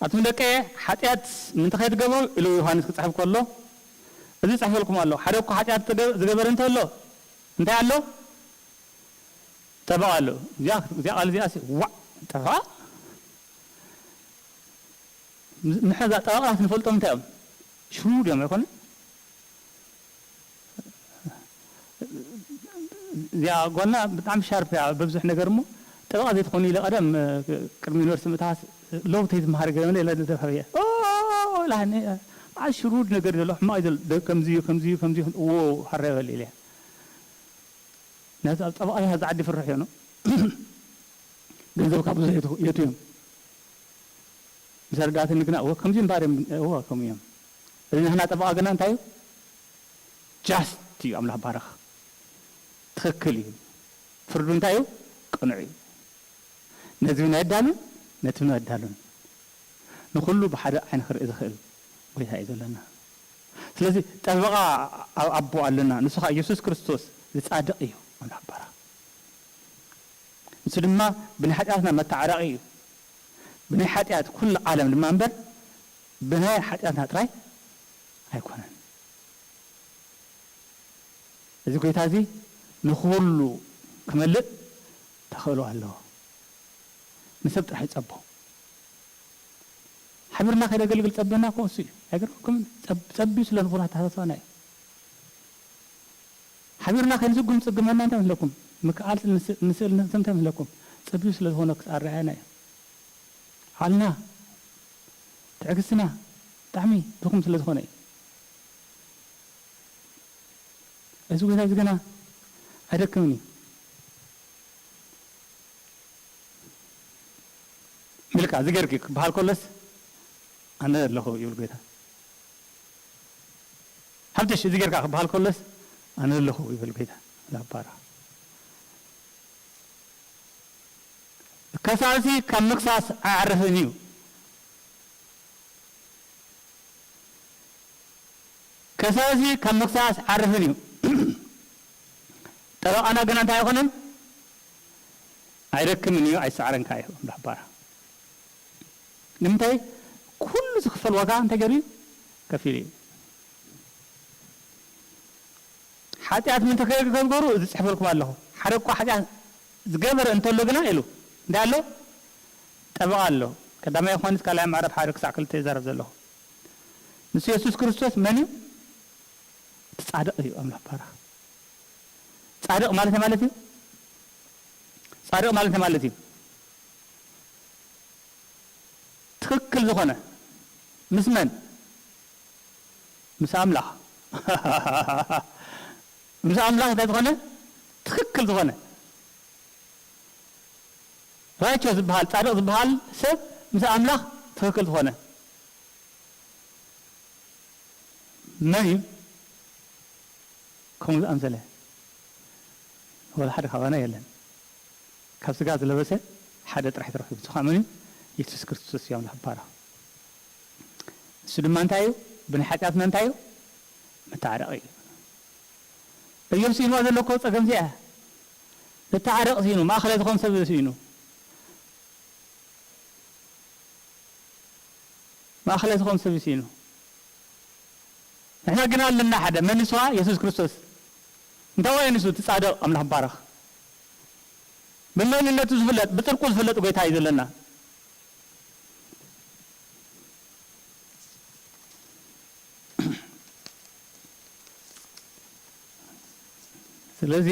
ኣቱም ደቀየ፣ ሓጢኣት ምንታይ ከይትገብሩ ኢሉ ዮሃንስ ክጽሕፍ ከሎ፣ እዚ ይጽሕፈልኩም ኣሎ። ሓደ እኳ ሓጢኣት ዝገ-፣ ዝገበረ እንተሎ፣ እንታይ ኣሎ? ጠበቓ ኣሎ። እዚኣ፣ እዚኣ ቃል እዚኣሲ፣ ዋዕ፣ ጠበቓ? ንሕና እዛ ጠበቓታት ንፈልጦም እንታይ እዮም? ሽሩድ እዮም ኣይኮነ? እዚኣ ጓልና ብጣዕሚ ሻርፕ እያ፣ በብዙሕ ነገር እሞ፣ ጠበቓ ዘይትኾኑ ኢለ ቀደም፣ ቅድሚ ዩኒቨርሲቲ ምእታዋስ፣ ሎው ተይትመሃሪ ገለ ኢለ ተፈርየ። ኦ፣ ኢላኒ፣ መዓት ሽሩድ ነገር ዘሎ፣ ሕማቕ እዩ ዘሎ፣ ደ-፣ ከምዚ እዩ፣ ከምዚ እዩ፣ ከምዚ እዩ፣ ዎ፣ ሃረ በል ኢለ። ነዚ ኣብ ጠበቓ ዝሃዚ ዓዲ ፍርሕ እዩ፣ ኖ? ገንዘብካ ብዙሕ የቱ-፣ የቱ እዮም። ምስ ኣረዳእትኒ ግና፣ እወ፣ ከምዚ እምበኣር እዮም፣ እወ፣ ከምኡ እዮም። እዚ ንሕና ጠበቓ ግና እንታይ እዩ? ጃስት እዩ፣ ኣምላኽ ባረኽ። ትኽክል እዩ። ፍርዱ እንታይ እዩ? ቅኑዕ እዩ። ነዚ እውን ኣየዳሉን፣ ነቲ እውን ኣየዳሉን። ንኹሉ ብሓደ ዓይኒ ክርኢ ዝኽእል ጎይታ እዩ ዘለና። ስለዚ ጠበቓ ኣብ ኣቦ ኣለና፣ ንሱ ኸኣ ኢየሱስ ክርስቶስ ዝጻድቕ እዩ፣ ኣምላኽ ባረኽ። ንሱ ድማ ብናይ ሓጢኣትና መተዓራቒ እዩ። ብናይ ሓጢኣት ኩሉ ዓለም ድማ እምበር፣ ብናይ ሓጢኣትና ጥራይ ኣይኮነን። እዚ ጎይታ እዚ ንኹሉ ክመልእ ተኽእሎ ኣለዎ። ንሰብ ጥራሕ ይጸቦ። ሓቢርና ከነገልግል ጸበና እኮ እሱ እዩ። ኣይገርመኩምን? ጸብ-፣ ጸብዩ ስለ ዝኾነ ኣተሓሳስባና እዩ። ሓቢርና ከንዝጉም ጽግመና እንታይ መስለኩም? ምክኣል ንስ-፣ ንስእል ንህብተም እንታይ መስለኩም? ጸብዩ ስለ ዝኾነ ኣረኣእያና እዩ። ዓልና፣ ትዕግስትና ብጣዕሚ ድኹም ስለ ዝኾነ እዩ። እዚ ጎይታ እዚ ግና ኣይደክምን እዩ። ኢልካ እዚ ጌርኪ ክበሃል ከሎስ፣ ኣነ ኣለኹ ይብል ጐይታ። ሓድሽ እዚ ጌርካ ክበሃል ከሎስ፣ ኣነ ኣለኹ ይብል ጐይታ። ላባራ ከሳሲ ካብ ምክሳስ ኣያዕርፍን እዩ። ከሳሲ ካብ ምክሳስ ኣያዕርፍን እዩ። ጠበቓና ግና እንታይ ኣይኾነን? ኣይደክምን እዩ፣ ኣይሰዓርን ከኣ እዩ። ላባራ ንምንታይ? ኩሉ ዝኽፈል ዋጋ እንታይ ገይሩ እዩ? ከፊሉ እዩ። ሓጢኣት ምእንቲ ከይትገብሩ እዚ ጽሕፈልኩም ኣለኹ። ሓደ እኳ ሓጢኣት ዝገበረ እንተሎ ግና ኢሉ እንታይ ኣሎ? ጠበቓ ኣሎ። ቀዳማይ ዮሃንስ ካልኣይ ምዕራፍ ሓደ ክሳዕ ክልተ ይዛረብ ዘለኹ። ንሱ የሱስ ክርስቶስ መን እዩ? እቲ ጻድቕ እዩ ኣምላኽ ባራኽ። ጻድቕ ማለት ማለት እዩ። ጻድቕ ማለት ማለት እዩ። ትኽክል ዝኾነ ምስ መን? ምስ ኣምላኽ። ምስ ኣምላኽ እንታይ ዝኾነ? ትኽክል ዝኾነ። ራይቸስ ዝበሃል፣ ጻድቕ ዝበሃል ሰብ ምስ ኣምላኽ ትኽክል ዝኾነ መን እዩ? ከምኡ ዝኣምሰለ ወላ ሓደ ካባና የለን። ካብ ስጋ ዝለበሰ ሓደ ጥራሕ ተረኺቡ። ንሱ ኸኣ መን እዩ? የሱስ ክርስቶስ እዩ፣ ኣምላኽ ባራኽ። ንሱ ድማ እንታይ እዩ? ብናይ ሓጢኣትና እንታይ እዩ? መተዓረቒ እዩ። እዮብ ስኢንዋ ዘሎ እኮ ጸገም እዚኣ እያ። መተዓረቒ ስኢኑ፣ ማእኸላይ ዝኾን ሰብ ስኢኑ። ማእኸላይ ዝኾን ሰብ ስኢኑ። ንሕና ግና ኣለና ሓደ፣ መን ንሱ? የሱስ ክርስቶስ። እንታይ ወይ ንሱ? እቲ ጻድቕ ኣምላኽ ባረኽ። ብመንነቱ ዝፍለጥ፣ ብጽድቁ ዝፍለጥ ጐይታ እዩ ዘለና። ስለዚ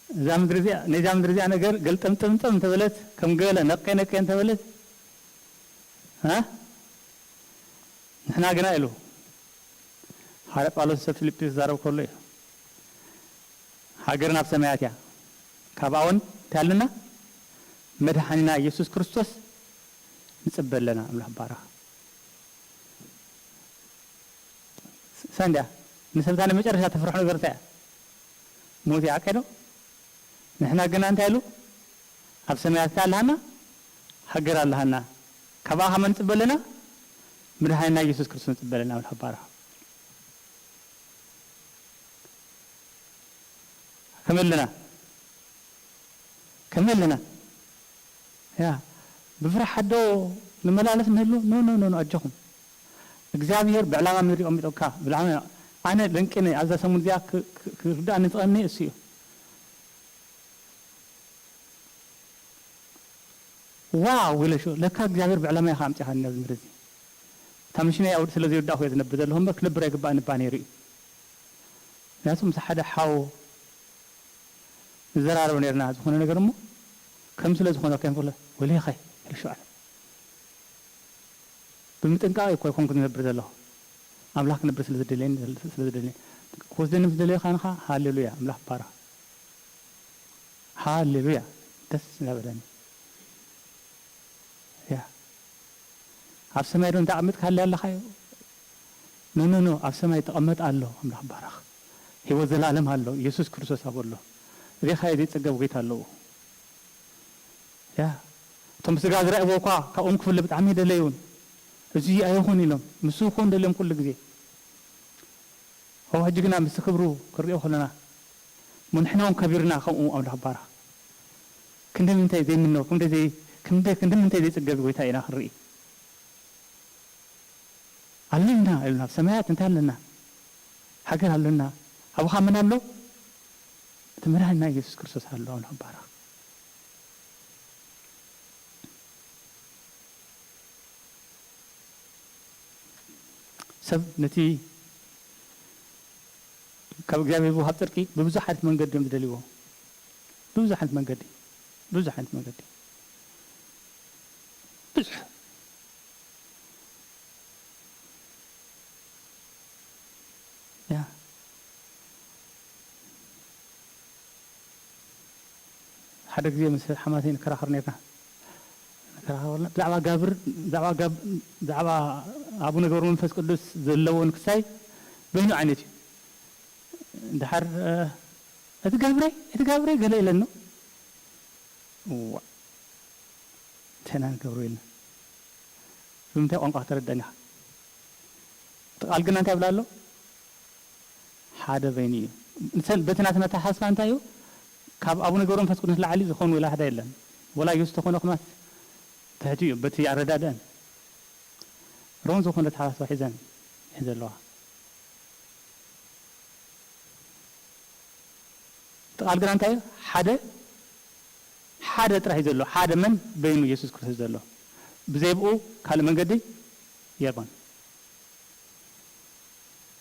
እዛ ምድሪ እዚኣ፣ ነዛ ምድሪ እዚኣ ነገር ገልጠምጠምጠም እንተበለት፣ ከም ገለ ነቄ ነቄ እንተበለት፣ እ? ንሕና ግና ኢሉ ሃዋርያ ጳውሎስ ሰብ ፊልጲስ ክዛረብ ከሎ እዩ። ሃገርና ኣብ ሰማያት እያ። ካብኣ እውን እንታይ ኣለና? መድሓኒና ኢየሱስ ክርስቶስ ንጽበ ኣለና። ኣምላኽ ባረኽ። ስ-፣ ሳንድያ፣ ንሰብታ ንመጨረሻ ተፍርሖ ነገር እንታይ እያ? ሞት እያ፣ ሓቀይ ዶ? ንሕና ግና እንታይ ኢሉ? ኣብ ሰማያት እንታይ ኣለሃና? ሃገር ኣለሃና። ካብኣ ከመ ንጽበ ኣለና? መድሓኒና ኢየሱስ ክርስቶስ ንጽበ ኣለና። ኣምላኽ ባረኽ። ከመይ ኣለና? ከመይ ኣለና? ያ፣ ብፍርሓት ዶ ንመላለስ ንህሉ? ኖ፣ ኖ፣ ኖ፣ ኖ፣ ኣጆኹም። እግዚኣብሔር ብዕላማ ምድሪ ኣቐሚጡካ፣ ብዕላማ፣ ኣነ ደንቂ ነኝ። ኣብዛ ሰሙን እዚኣ ክ-፣ ክ-፣ ክርድኣኒ ዝቐኒ እሱ እዩ። ዋው ኢለ ሽዑ፣ ለካ እግዚኣብሔር ብዕላማ ኢኻ ኣምጺኻኒ ኣብዚ ምድሪ እዚ። እታ ምሽነይ ኣብ ስለ ዘይወዳእኹ እየ ዝነብር ዘለኹ እምበር፣ ክነብር ኣይግባእን እባ ነይሩ እዩ። ምኽንያቱ ምስ ሓደ ሓው ንዘራረብ ነይርና፣ ዝኾነ ነገር እሞ፣ ከም ስለ ዝኾነ ከይንፍለ፣ ወሊኸ ኢለ ሽዑ ኣነ። ብምጥንቃቕ እኮ ኣይኮንኩ ዝነብር ዘለኹ። ኣምላኽ ክነብር ስለ ዝደልየኒ፣ ስለ ዝደልየኒ። ክወስደኒ ምስ ደለየ ኸኣ ንኻ፣ ሃሌሉያ፣ ኣምላኽ ባረኽ። ሃሌሉያ፣ ደስ እናበለኒ። ያ። ኣብ ሰማይ ዶ እንተ ኣቐሚጥካለይ ኣለኻ እዩ? ኖ፣ ኖ፣ ኖ፣ ኣብ ሰማይ ተቐመጠ ኣሎ፣ ኣምላኽ ባረኽ። ህይወት ዘለኣለም ኣሎ፣ ኢየሱስ ክርስቶስ ኣብኡ ኣሎ። ሬኻዮ ዘይጸገብ ጐይታ ኣለዎ። ያ። እቶም ብስጋ ዝረኣይዎ እኳ ካብኦም ክፍለ ብጣዕሚ ደለዩን። እዚ ኣይኹን ኢሎም፣ ምስኡ ክኾን ደልዮም ኩሉ ግዜ። ኦ፣ ሕጂ ግና ምስቲ ክብሩ ክንሪኦ ከለና፣ እሞ ንሕና እውን ከቢርና ከምኡ ኣምላኽ ባረኽ። ክንደይ ምንታይ ዘይምኖ፣ ክንደይ ዘይ-፣ ክንደይ፣ ክንደይ ምንታይ ዘይጽገብ ጐይታ ኢና ክንርኢ። ኣለና ኢሉና፣ ኣብ ሰማያት እንታይ ኣለና? ሃገር ኣለና። ኣብኻ መን ኣሎ? እቲ መድሓኒና ኢየሱስ ክርስቶስ ኣሎ፣ ኣምላኽ ባረኽ። ሰብ ነቲ ካብ እግዚኣብሔር ዝወሃብ ጽድቂ ብብዙሕ ዓይነት መንገዲ እዮም ዝደልይዎ። ብብዙሕ ዓይነት መንገዲ፣ ብዙሕ ዓይነት መንገዲ። ብዙሕ። ያ። ሓደ ግዜ ምስ ሓማተይ ንከራኸር ነርና። ተራኸበልና። ብዛዕባ ጋብር፣ ብዛዕባ ጋብ-፣ ብዛዕባ ኣቡነ ገብረ መንፈስ ቅዱስ ዘለዎን ክሳይ በይኑ ዓይነት እዩ። ድሓር፣ እ፣ "እቲ ገብረይ፣ እቲ ገብረይ" ገለ ኢለኖ። እዋ፣ እንታይ ኢና ንገብሮ ኢልና። ብምንታይ ቋንቋ ከተረድኣኒ ኢኻ? እቲ ቃል ግና እንታይ ይብል ኣሎ? ሓደ በይኑ እዩ። ንሰን-፣ በቲ ናትና ኣተሓሳስባ እንታይ እዩ? ካብ ኣቡነ ገብረ መንፈስ ቅዱስ ላዕሊ ዝኾኑ ወላ ሓደ የለን። ወላ ኢየሱስ ተኾነ ኩናት ትሕቲ እዩ፣ በቲ ኣረዳድአን። ሮም ዝኾነ ኣተሓሳስባ ሒዘን፣ ሒዘን ዘለዋ። እቲ ቃል ግና እንታይ እዩ? ሓደ፣ ሓደ ጥራሕ እዩ ዘሎ። ሓደ መን? በይኑ ኢየሱስ ክርስቶስ ዘሎ። ብዘይ ብኡ ካልእ መንገዲ የልቦን።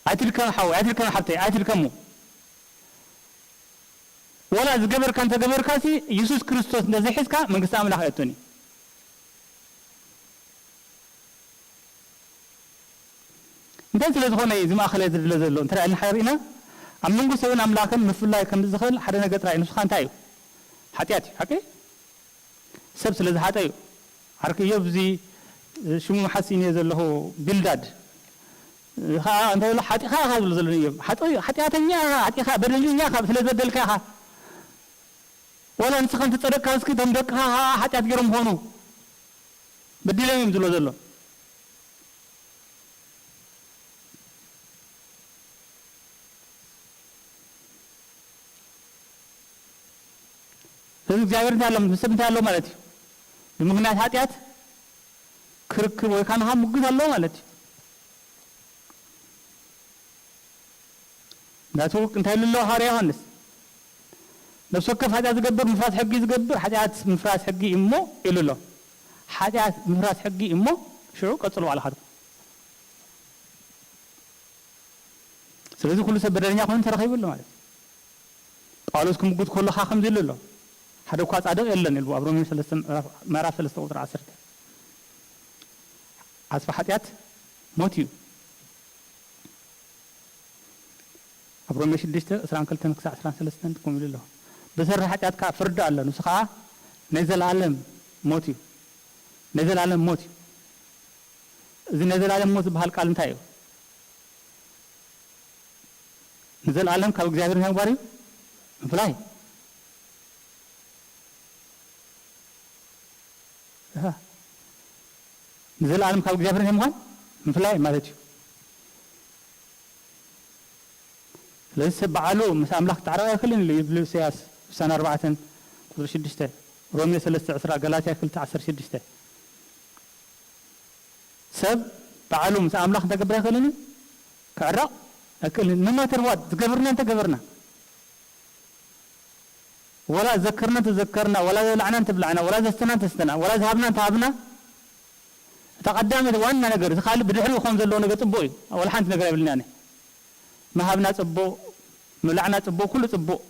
ኣይትድከም ሓወይ፣ ኣይትድከም ሓብተይ፣ ኣይትድከሙ። ወላ ዝገበርካ እንተገበርካሲ፣ ኢየሱስ ክርስቶስ እንተዘይሒዝካ መንግስቲ ኣምላኽ ኣየእቱን እዩ። እንታይ ስለ ዝኾነ እዩ እዚ ማእኸላይ ዝድለ ዘሎ? እንተ ደኣ ኢልና ሓሪእና፣ ኣብ መንጎ ሰብን ኣምላኽን ምፍላይ ከም ዝኽእል ሓደ ነገር ጥራይ እዩ። ንሱ ኸኣ እንታይ እዩ? ሓጢኣት እዩ። ሓቂ? ሰብ ስለ ዝሓጠ እዩ። ዓርኪ እዮብ፣ እዚ ሽሙ መሓሲን እየ ዘለኹ፣ ቢልዳድ፣ ኸኣ እንታይ ኢሉ? ሓጢኻ ኢኻ ዝብሎ ዘሎ እዮብ። ሓጢ-፣ ሓጢኣተኛ ኢኻ፣ ሓጢኻ፣ በደለኛ ኢኻ፣ ስለ ዝበደልካ ኢኻ። ዋላ ንስኻ እንተጸደቅካ፣ እስኪ እቶም ደቅኻ ኸኣ ሓጢኣት ገይሮም ኾኑ፣ በዲሎም እዮም ዝብሎ ዘሎ። ስለዚ እግዚኣብሔር እንታይ ኣሎ? ምስ ሰብ እንታይ ኣሎ ማለት እዩ? ብምኽንያት ሓጢኣት ክርክብ ወይ ከዓ ንኻ ሙግት ኣለዎ ማለት እዩ። ናቱ እንታይ ኢሉ ኣሎ ሃዋርያ ዮሃንስ? "ነፍሲ ወከፍ ሓጢኣት ዝገብር ምፍራስ ሕጊ ዝገብር ሓጢኣት ምፍራስ ሕጊ እዩ እሞ" ኢሉ ኣሎ። ሓጢኣት ምፍራስ ሕጊ እዩ እሞ ሽዑ ቀጽሉ ባዕልኻ። ስለዚ ኩሉ ሰብ በደለኛ ኮይኑ ተረኺቡ ኣሎ ማለት እዩ። ጳውሎስ ክምጉት ከሎ ኸዓ ከምዚ ኢሉ ኣሎ፣ "ሓደ እኳ ጻድቕ የለን" ኢሉ ኣብ ሮሜ ሰለስተ ምዕራፍ፣ ምዕራፍ ሰለስተ ቁጽሪ ዓሰርተ። ዓጽፊ ሓጢኣት ሞት እዩ። ኣብ ሮሜ ሽዱሽተ፣ ዕስራን ክልተን ክሳዕ ዕስራን ሰለስተን ከምኡ ኢሉ ኣሎ። ብሰሪ ሓጢኣት ከኣ ፍርዲ ኣሎ፣ ንሱ ኸኣ ናይ ዘለኣለም ሞት እዩ። ናይ ዘለኣለም ሞት እዩ። እዚ ናይ ዘለኣለም ሞት ዝበሃል ቃል እንታይ እዩ? ንዘለኣለም ካብ እግዚኣብሔር እንታይ ምግባር እዩ? ምፍላይ። እህ። ንዘለኣለም ካብ እግዚኣብሔር እንታይ ምዃን? ምፍላይ ማለት እዩ። ስለዚ ሰብ ባዕሉ ምስ ኣምላኽ ክተዓረቕ ኣይክእልን ኢሉ ይብል ኢሳያስ ዕስራን ኣርባዕተን ቁጽሪ ሽዱሽተ፣ ሮሜ ሰለስተ ዕስራ፣ ገላትያ ክልተ ዓሰርተ ሽዱሽተ። ሰብ ባዕሉ ምስ ኣምላኽ እንታይ ክገብር ኣይክእልን እዩ? ክዕረቕ ኣይክእልን። No matter what ዝገበርና እንተገበርና፣ ወላ ዘከርና እንተዘከርና፣ ወላ ዘብላዕና እንተብላዕና፣ ወላ ዘስተና እንተስተና፣ ወላ ዝሃብና እንተሃብና፣ እታ ቀዳመይቲ ዋና ነገር፣ እዚ ካልእ ብድሕሪኡ ክኸውን ዘለዎ ነገር ጽቡቕ እዩ። ወላ ሓንቲ ነገር ኣይብልን ኣነ። ምሃብና ጽቡቕ፣ ምብላዕና ጽቡቕ፣ ኩሉ ጽቡቕ።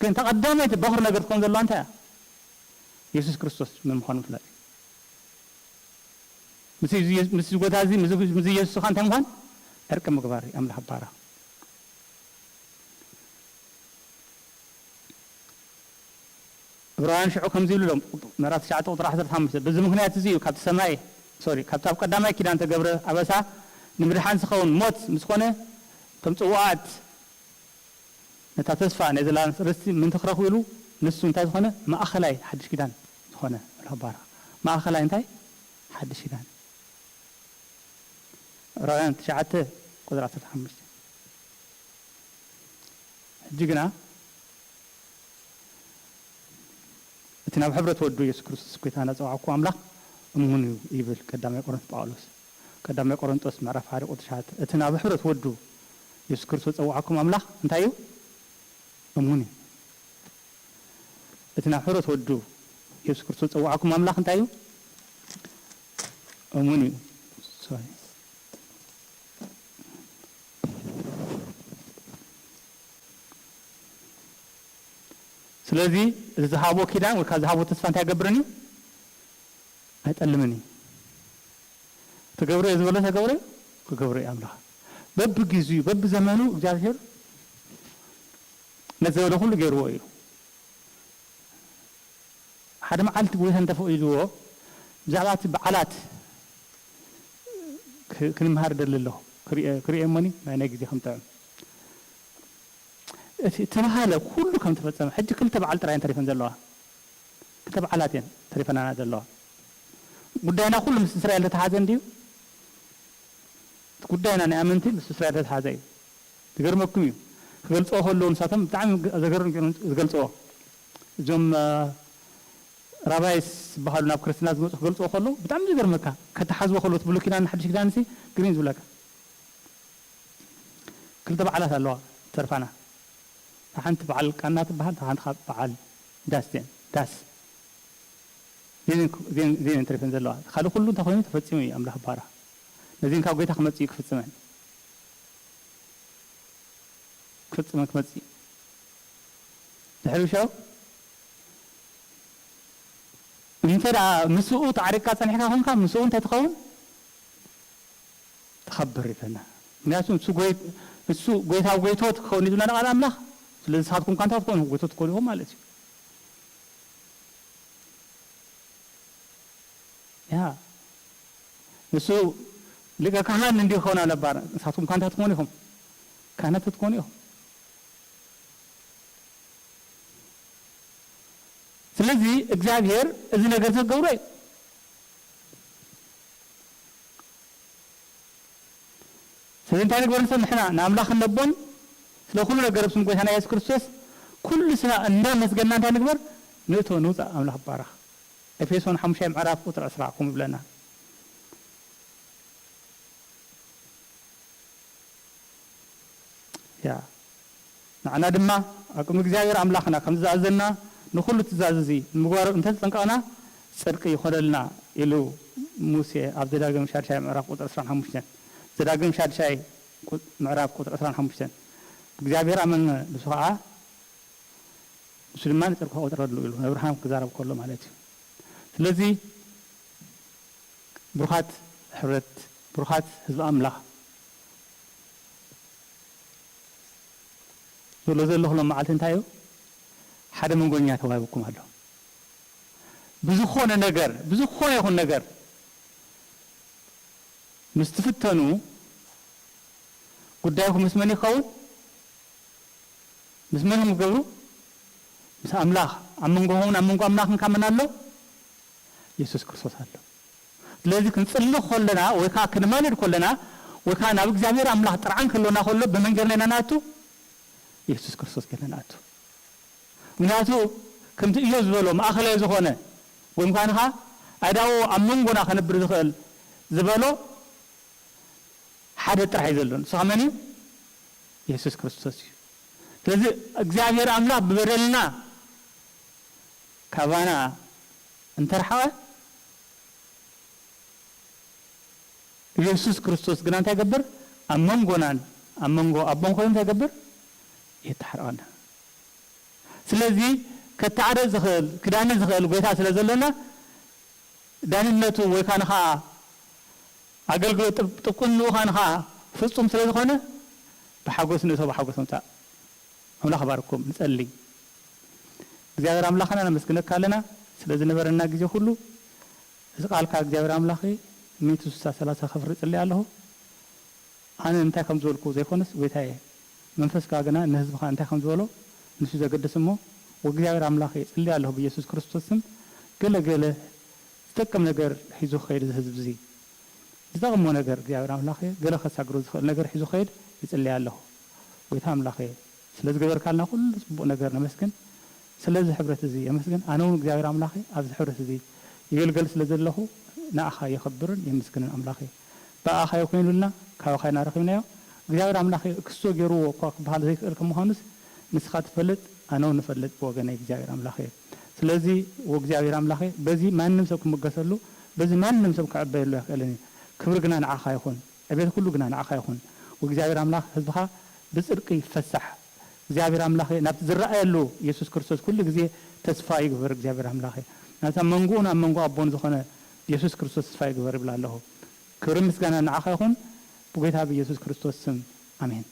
ግን እታ ቀዳመይቲ በኹር ነገር ትኸውን ዘለዋ እንታይ እያ? የሱስ ክርስቶስ መን ምዃኑ ምፍላጥ እዩ። ምስ እዚ፣ ምስ እዚ ጎታ እዚ፣ ምስ፣ ምስ የሱስ ኸኣ እንታይ ምዃን? ዕርቂ ምግባር እዩ፣ ኣምላኽ ባራ። ዕብራውያን ሽዑ ከምዚ ኢሉ ኢሎም፣ ምዕራፍ ትሽዓተ ቁጽሪ ዓሰርተ ሓሙሽተ፣ "በዚ ምኽንያት እዚ እዩ ካብቲ ሰማይ፣ ሶሪ፣ ካብቲ ኣብ ቀዳማይ ኪዳን ተገብረ ኣበሳ ንምድሓን ዝኸውን ሞት ምስ ኮነ፣ እቶም ጽዋዓት ነታ ተስፋ ናይ ዘላለም ርስቲ ምእንቲ ክረኽቡ ኢሉ፣ ንሱ እንታይ ዝኾነ? ማእከላይ ሓድሽ ኪዳን ዝኾነ፣ ኣምላኽ ባራ። ማእከላይ እንታይ? ሓድሽ ኪዳን። ዕብራውያን ትሽዓተ ቁጽሪ ዓሰርተ ሓሙሽተ። ሕጂ ግና እቲ ናብ ሕብረት ወዱ የሱስ ክርስቶስ ጎይታና ዝጸውዓኩም ኣምላኽ እሙን እዩ ይብል ቀዳማይ ቆሮንቶስ ጳውሎስ። ቀዳማይ ቆሮንቶስ ምዕራፍ ሓደ ቁጽሪ ትሽዓተ። እቲ ናብ ሕብረት ወዱ የሱስ ክርስቶስ ዝጸውዓኩም ኣምላኽ እንታይ እዩ? እሙን እዩ። እቲ ናብ ሕብረት ወዱ የሱስ ክርስቶስ ዝጸውዓኩም ኣምላኽ እንታይ እዩ? እሙን እዩ። ሶሪ። ስለዚ እዚ ዝሃቦ ኪዳን ወይ ከዓ ዝሃቦ ተስፋ እንታይ ኣይገብርን እዩ? ኣይጠልምን እዩ። ትገብሮ እየ ዝበሎ ተገብሮ እዩ፣ ክገብሮ እዩ ኣምላኽ። በብግዜኡ፣ በብዘመኑ እግዚኣብሔር ነቲ ዝበሎ ኩሉ ገይርዎ እዩ። ሓደ መዓልቲ ጎይታ እንተፈቒድዎ፣ ብዛዕባ እቲ በዓላት ክ-፣ ክንምሃር ደሊ ኣለኹ። ክርእየ-፣ ክርእየ እሞኒ ናይ፣ ናይ ግዜ ከም ጥዕም። እቲ ተባሃለ ኩሉ ከም ተፈጸመ፣ ሕጂ ክልተ በዓል ጥራይ እየን ተሪፈን ዘለዋ። ክልተ በዓላት እየን ተሪፈናና ዘለዋ። ጉዳይና ኩሉ ምስ እስራኤል ተተሓዘ እንድዩ። እቲ ጉዳይና ናይ ኣመንቲ ምስ እስራኤል ተተሓዘ እዩ። ዝገርመኩም እዩ። ክገልጽዎ ከለዉ ንሳቶም ብጣዕሚ ዘገርም ገይሮም ዝገልጽዎ። እዞም፣ እ፣ ራባይስ ዝበሃሉ ናብ ክርስትና ዝመጹ ክገልጽዎ ከለዉ ብጣዕሚ ዝገርመካ። ከተሓዝዎ ከለዉ እቲ ብሉይ ኪዳን ንሓድሽ ኪዳንሲ ግሪን ዝብለካ። ክልተ በዓላት ኣለዋ ተርፋና። እታ ሓንቲ በዓል ቃና ትበሃል፣ እታ ሓንቲ ከዓ በዓል ዳስ እየን። ዳስ። እዚኤን፣ እዚኤን፣ እዚኤን እየን ተሪፈን ዘለዋ። ካልእ ኩሉ እንታይ ኮይኑ ተፈጺሙ እዩ ኣምላኽ ይባረኽ። ነዚኤን ካብ ጎይታ ክመጽእ እዩ ክፍጽመን። ክፍጽመን ክመጽእ እዩ። ድሕሪ ሻው እንተ ደኣ ምስኡ ተዓሪቅካ ጸኒሕካ ኮንካ፣ ምስኡ እንታይ ትኸውን? ትኸብር ይብለና። ምክንያቱ ንሱ ጎይ-፣ ንሱ ጎይታ ጎይቶት ክኸውን እዩ ዝብለና ቃል ኣምላኽ። ስለዚ ንስኻትኩም እኳ እንታይ ትኾኑ? ጎይቶት ትኾኑ ኢኹም ማለት እዩ። ያ፣ ንሱ ሊቀ ካህን እንዲሁ ክኸውን ኣለባር፣ ንስኻትኩም እኳ እንታይ ትኾኑ ኢኹም? ካህናት ትኾኑ ኢኹም። ስለዚ እግዚኣብሔር እዚ ነገር ዘገብሮ እዩ። ስለዚ እንታይ ንግበር ንሰብ ንሕና ንኣምላኽን ነቦን ስለ ኩሉ ነገር ኣብ ስም ጎይታና የሱስ ክርስቶስ ኩሉ ስና እናመስገንና እንታይ ንግበር? ንእቶ ንውፃእ ኣምላኽ ይባረኽ። ኤፌሶን ሓሙሽተ ምዕራፍ ቁፅሪ ዕስራ ከምኡ ይብለና። ያ፣ ንዓና ድማ ኣብ ቅድሚ እግዚኣብሔር ኣምላኽና ከም ዝኣዘና ንኹሉ ትእዛዝ እዚ ንምግባር እንተተጠንቀቕና ጽድቂ ይኾነልና ኢሉ ሙሴ ኣብ ዘዳግም ሻድሻይ ምዕራፍ ቁጽሪ ዕስራን ሓሙሽተን። ዘዳግም ሻድሻይ ቁ-፣ ምዕራፍ ቁጽሪ ዕስራን ሓሙሽተን። ብእግዚኣብሔር ኣመነ ንሱ ኸዓ ንሱ ድማ ንጽድቂ ክቖጽረሉ ኢሉ ንኣብርሃም ክዛረብ ከሎ ማለት እዩ። ስለዚ ብሩኻት ሕብረት፣ ብሩኻት ህዝቢ ኣምላኽ፣ ዘሎ ዘለኹ ሎም መዓልቲ እንታይ እዩ? ሓደ መንጎኛ ተዋሂብኩም ኣሎ። ብዝኾነ ነገር፣ ብዝኾነ ይኹን ነገር ምስ ትፍተኑ፣ ጉዳይኩም ምስ መን ይኸውን? ምስ መን እዮም ዝገብሩ? ምስ ኣምላኽ። ኣብ መንጎኹምን ኣብ መንጎ ኣምላኽን ካብ መን ኣሎ? የሱስ ክርስቶስ ኣሎ። ስለዚ ክንጽሊ ከለና ወይ ከኣ ክንማልድ ከለና ወይ ከኣ ናብ እግዚኣብሔር ኣምላኽ ጥርዓን ክህልወና ከሎ ብመን ጌርና ኢና ንኣቱ? የሱስ ክርስቶስ ጌርና ንኣቱ። ምኽንያቱ ከምቲ እዮብ ዝበሎ ማእከላይ ዝኾነ ወይ ምዃንኻ ኣዳኡ ኣብ መንጎና ከነብር ዝኽእል ዝበሎ ሓደ ጥራሕ እዩ ዘሎ። ንሱ ኸኣ መን እዩ? የሱስ ክርስቶስ እዩ። ስለዚ እግዚኣብሔር ኣምላኽ ብበደልና ካባና እንተርሓቐ፣ የሱስ ክርስቶስ ግና እንታይ ይገብር? ኣብ መንጎናን ኣብ መንጎ ኣቦን ኮይኑ እንታይ ይገብር? የተሓርቐና። ስለዚ ከተዓረ ዝኽእል፣ ክዳኒ ዝኽእል ጎይታ ስለ ዘለና፣ ዳንነቱ ወይ ካን ኸዓ ኣገልግሎት ጥብ-፣ ጥብቅንኡ ካን ኸዓ ፍጹም ስለ ዝኾነ፣ ብሓጎስ ንእቶ፣ ብሓጎስ ምጻእ። ኣምላኽ ይባርኩም። ንጸሊ። እግዚኣብሔር ኣምላኽና ነመስግነካ ኣለና ስለ ዝነበረና ግዜ ኩሉ። እዚ ቃልካ እግዚኣብሔር ኣምላኽ ሚእቲ ስሳ ሰላሳ ከፍሪ እጽሊ ኣለኹ። ኣነ እንታይ ከም ዝበልኩ ዘይኮነስ፣ ጎይታየ፣ መንፈስካ ግና ንህዝብኻ እንታይ ከም ዝበሎ ንሱ ዘገድስ እሞ፣ ወእግዚኣብሔር ኣምላኽ እጽሊ ኣለኹ ብኢየሱስ ክርስቶስ ስም፣ ገለ ገለ ዝጠቅም ነገር ሒዙ ክኸይድ እዚ ህዝቢ እዚ። ዝጠቕሞ ነገር እግዚኣብሔር ኣምላኽ ገለ ከሳግሮ ዝኽእል ነገር ሒዙ ክኸይድ ይጽሊ ኣለኹ። ጎይታ ኣምላኽ ስለ ዝገበርካልና ኩሉ ጽቡቕ ነገር ነመስግን። ስለዚ ሕብረት እዚ የመስግን። ኣነ እውን እግዚኣብሔር ኣምላኽ ኣብዚ ሕብረት እዚ ይገልገል ስለ ዘለኹ ንኣኻ የኸብርን የመስግንን ኣምላኽ። ብኣኻ ይኮይኑልና፣ ካባኻ ኢና ረኺብናዮ። እግዚኣብሔር ኣምላኽ ክሶ ገይርዎ እኳ ክበሃል ዘይክእል ከም ምዃኑስ ንስኻ ትፈልጥ፣ ኣነ እውን እፈልጥ ብወገነይ እግዚኣብሔር ኣምላኽ። ስለዚ ወእግዚኣብሔር ኣምላኽ በዚ ማንም ሰብ ክምገሰሉ፣ በዚ ማንም ሰብ ክዕበየሉ ኣይክእልን እዩ። ክብሪ ግና ንዓኻ ይኹን፣ ዕቤት ኩሉ ግና ንዓኻ ይኹን። ወእግዚኣብሔር ኣምላኽ ህዝብኻ ብጽድቂ ይፈሳሕ። እግዚኣብሔር ኣምላኽ ናብቲ ዝረኣየሉ የሱስ ክርስቶስ ኩሉ ግዜ ተስፋ ይግበር። እግዚኣብሔር ኣምላኽ ናብታ መንጎኡን ኣብ መንጎ ኣቦን ዝኾነ የሱስ ክርስቶስ ተስፋ ይግበር ይብል ኣለኹ። ክብሪ ምስጋና ንዓኻ ይኹን ብጎይታ ብየሱስ ክርስቶስ ስም ኣሜን።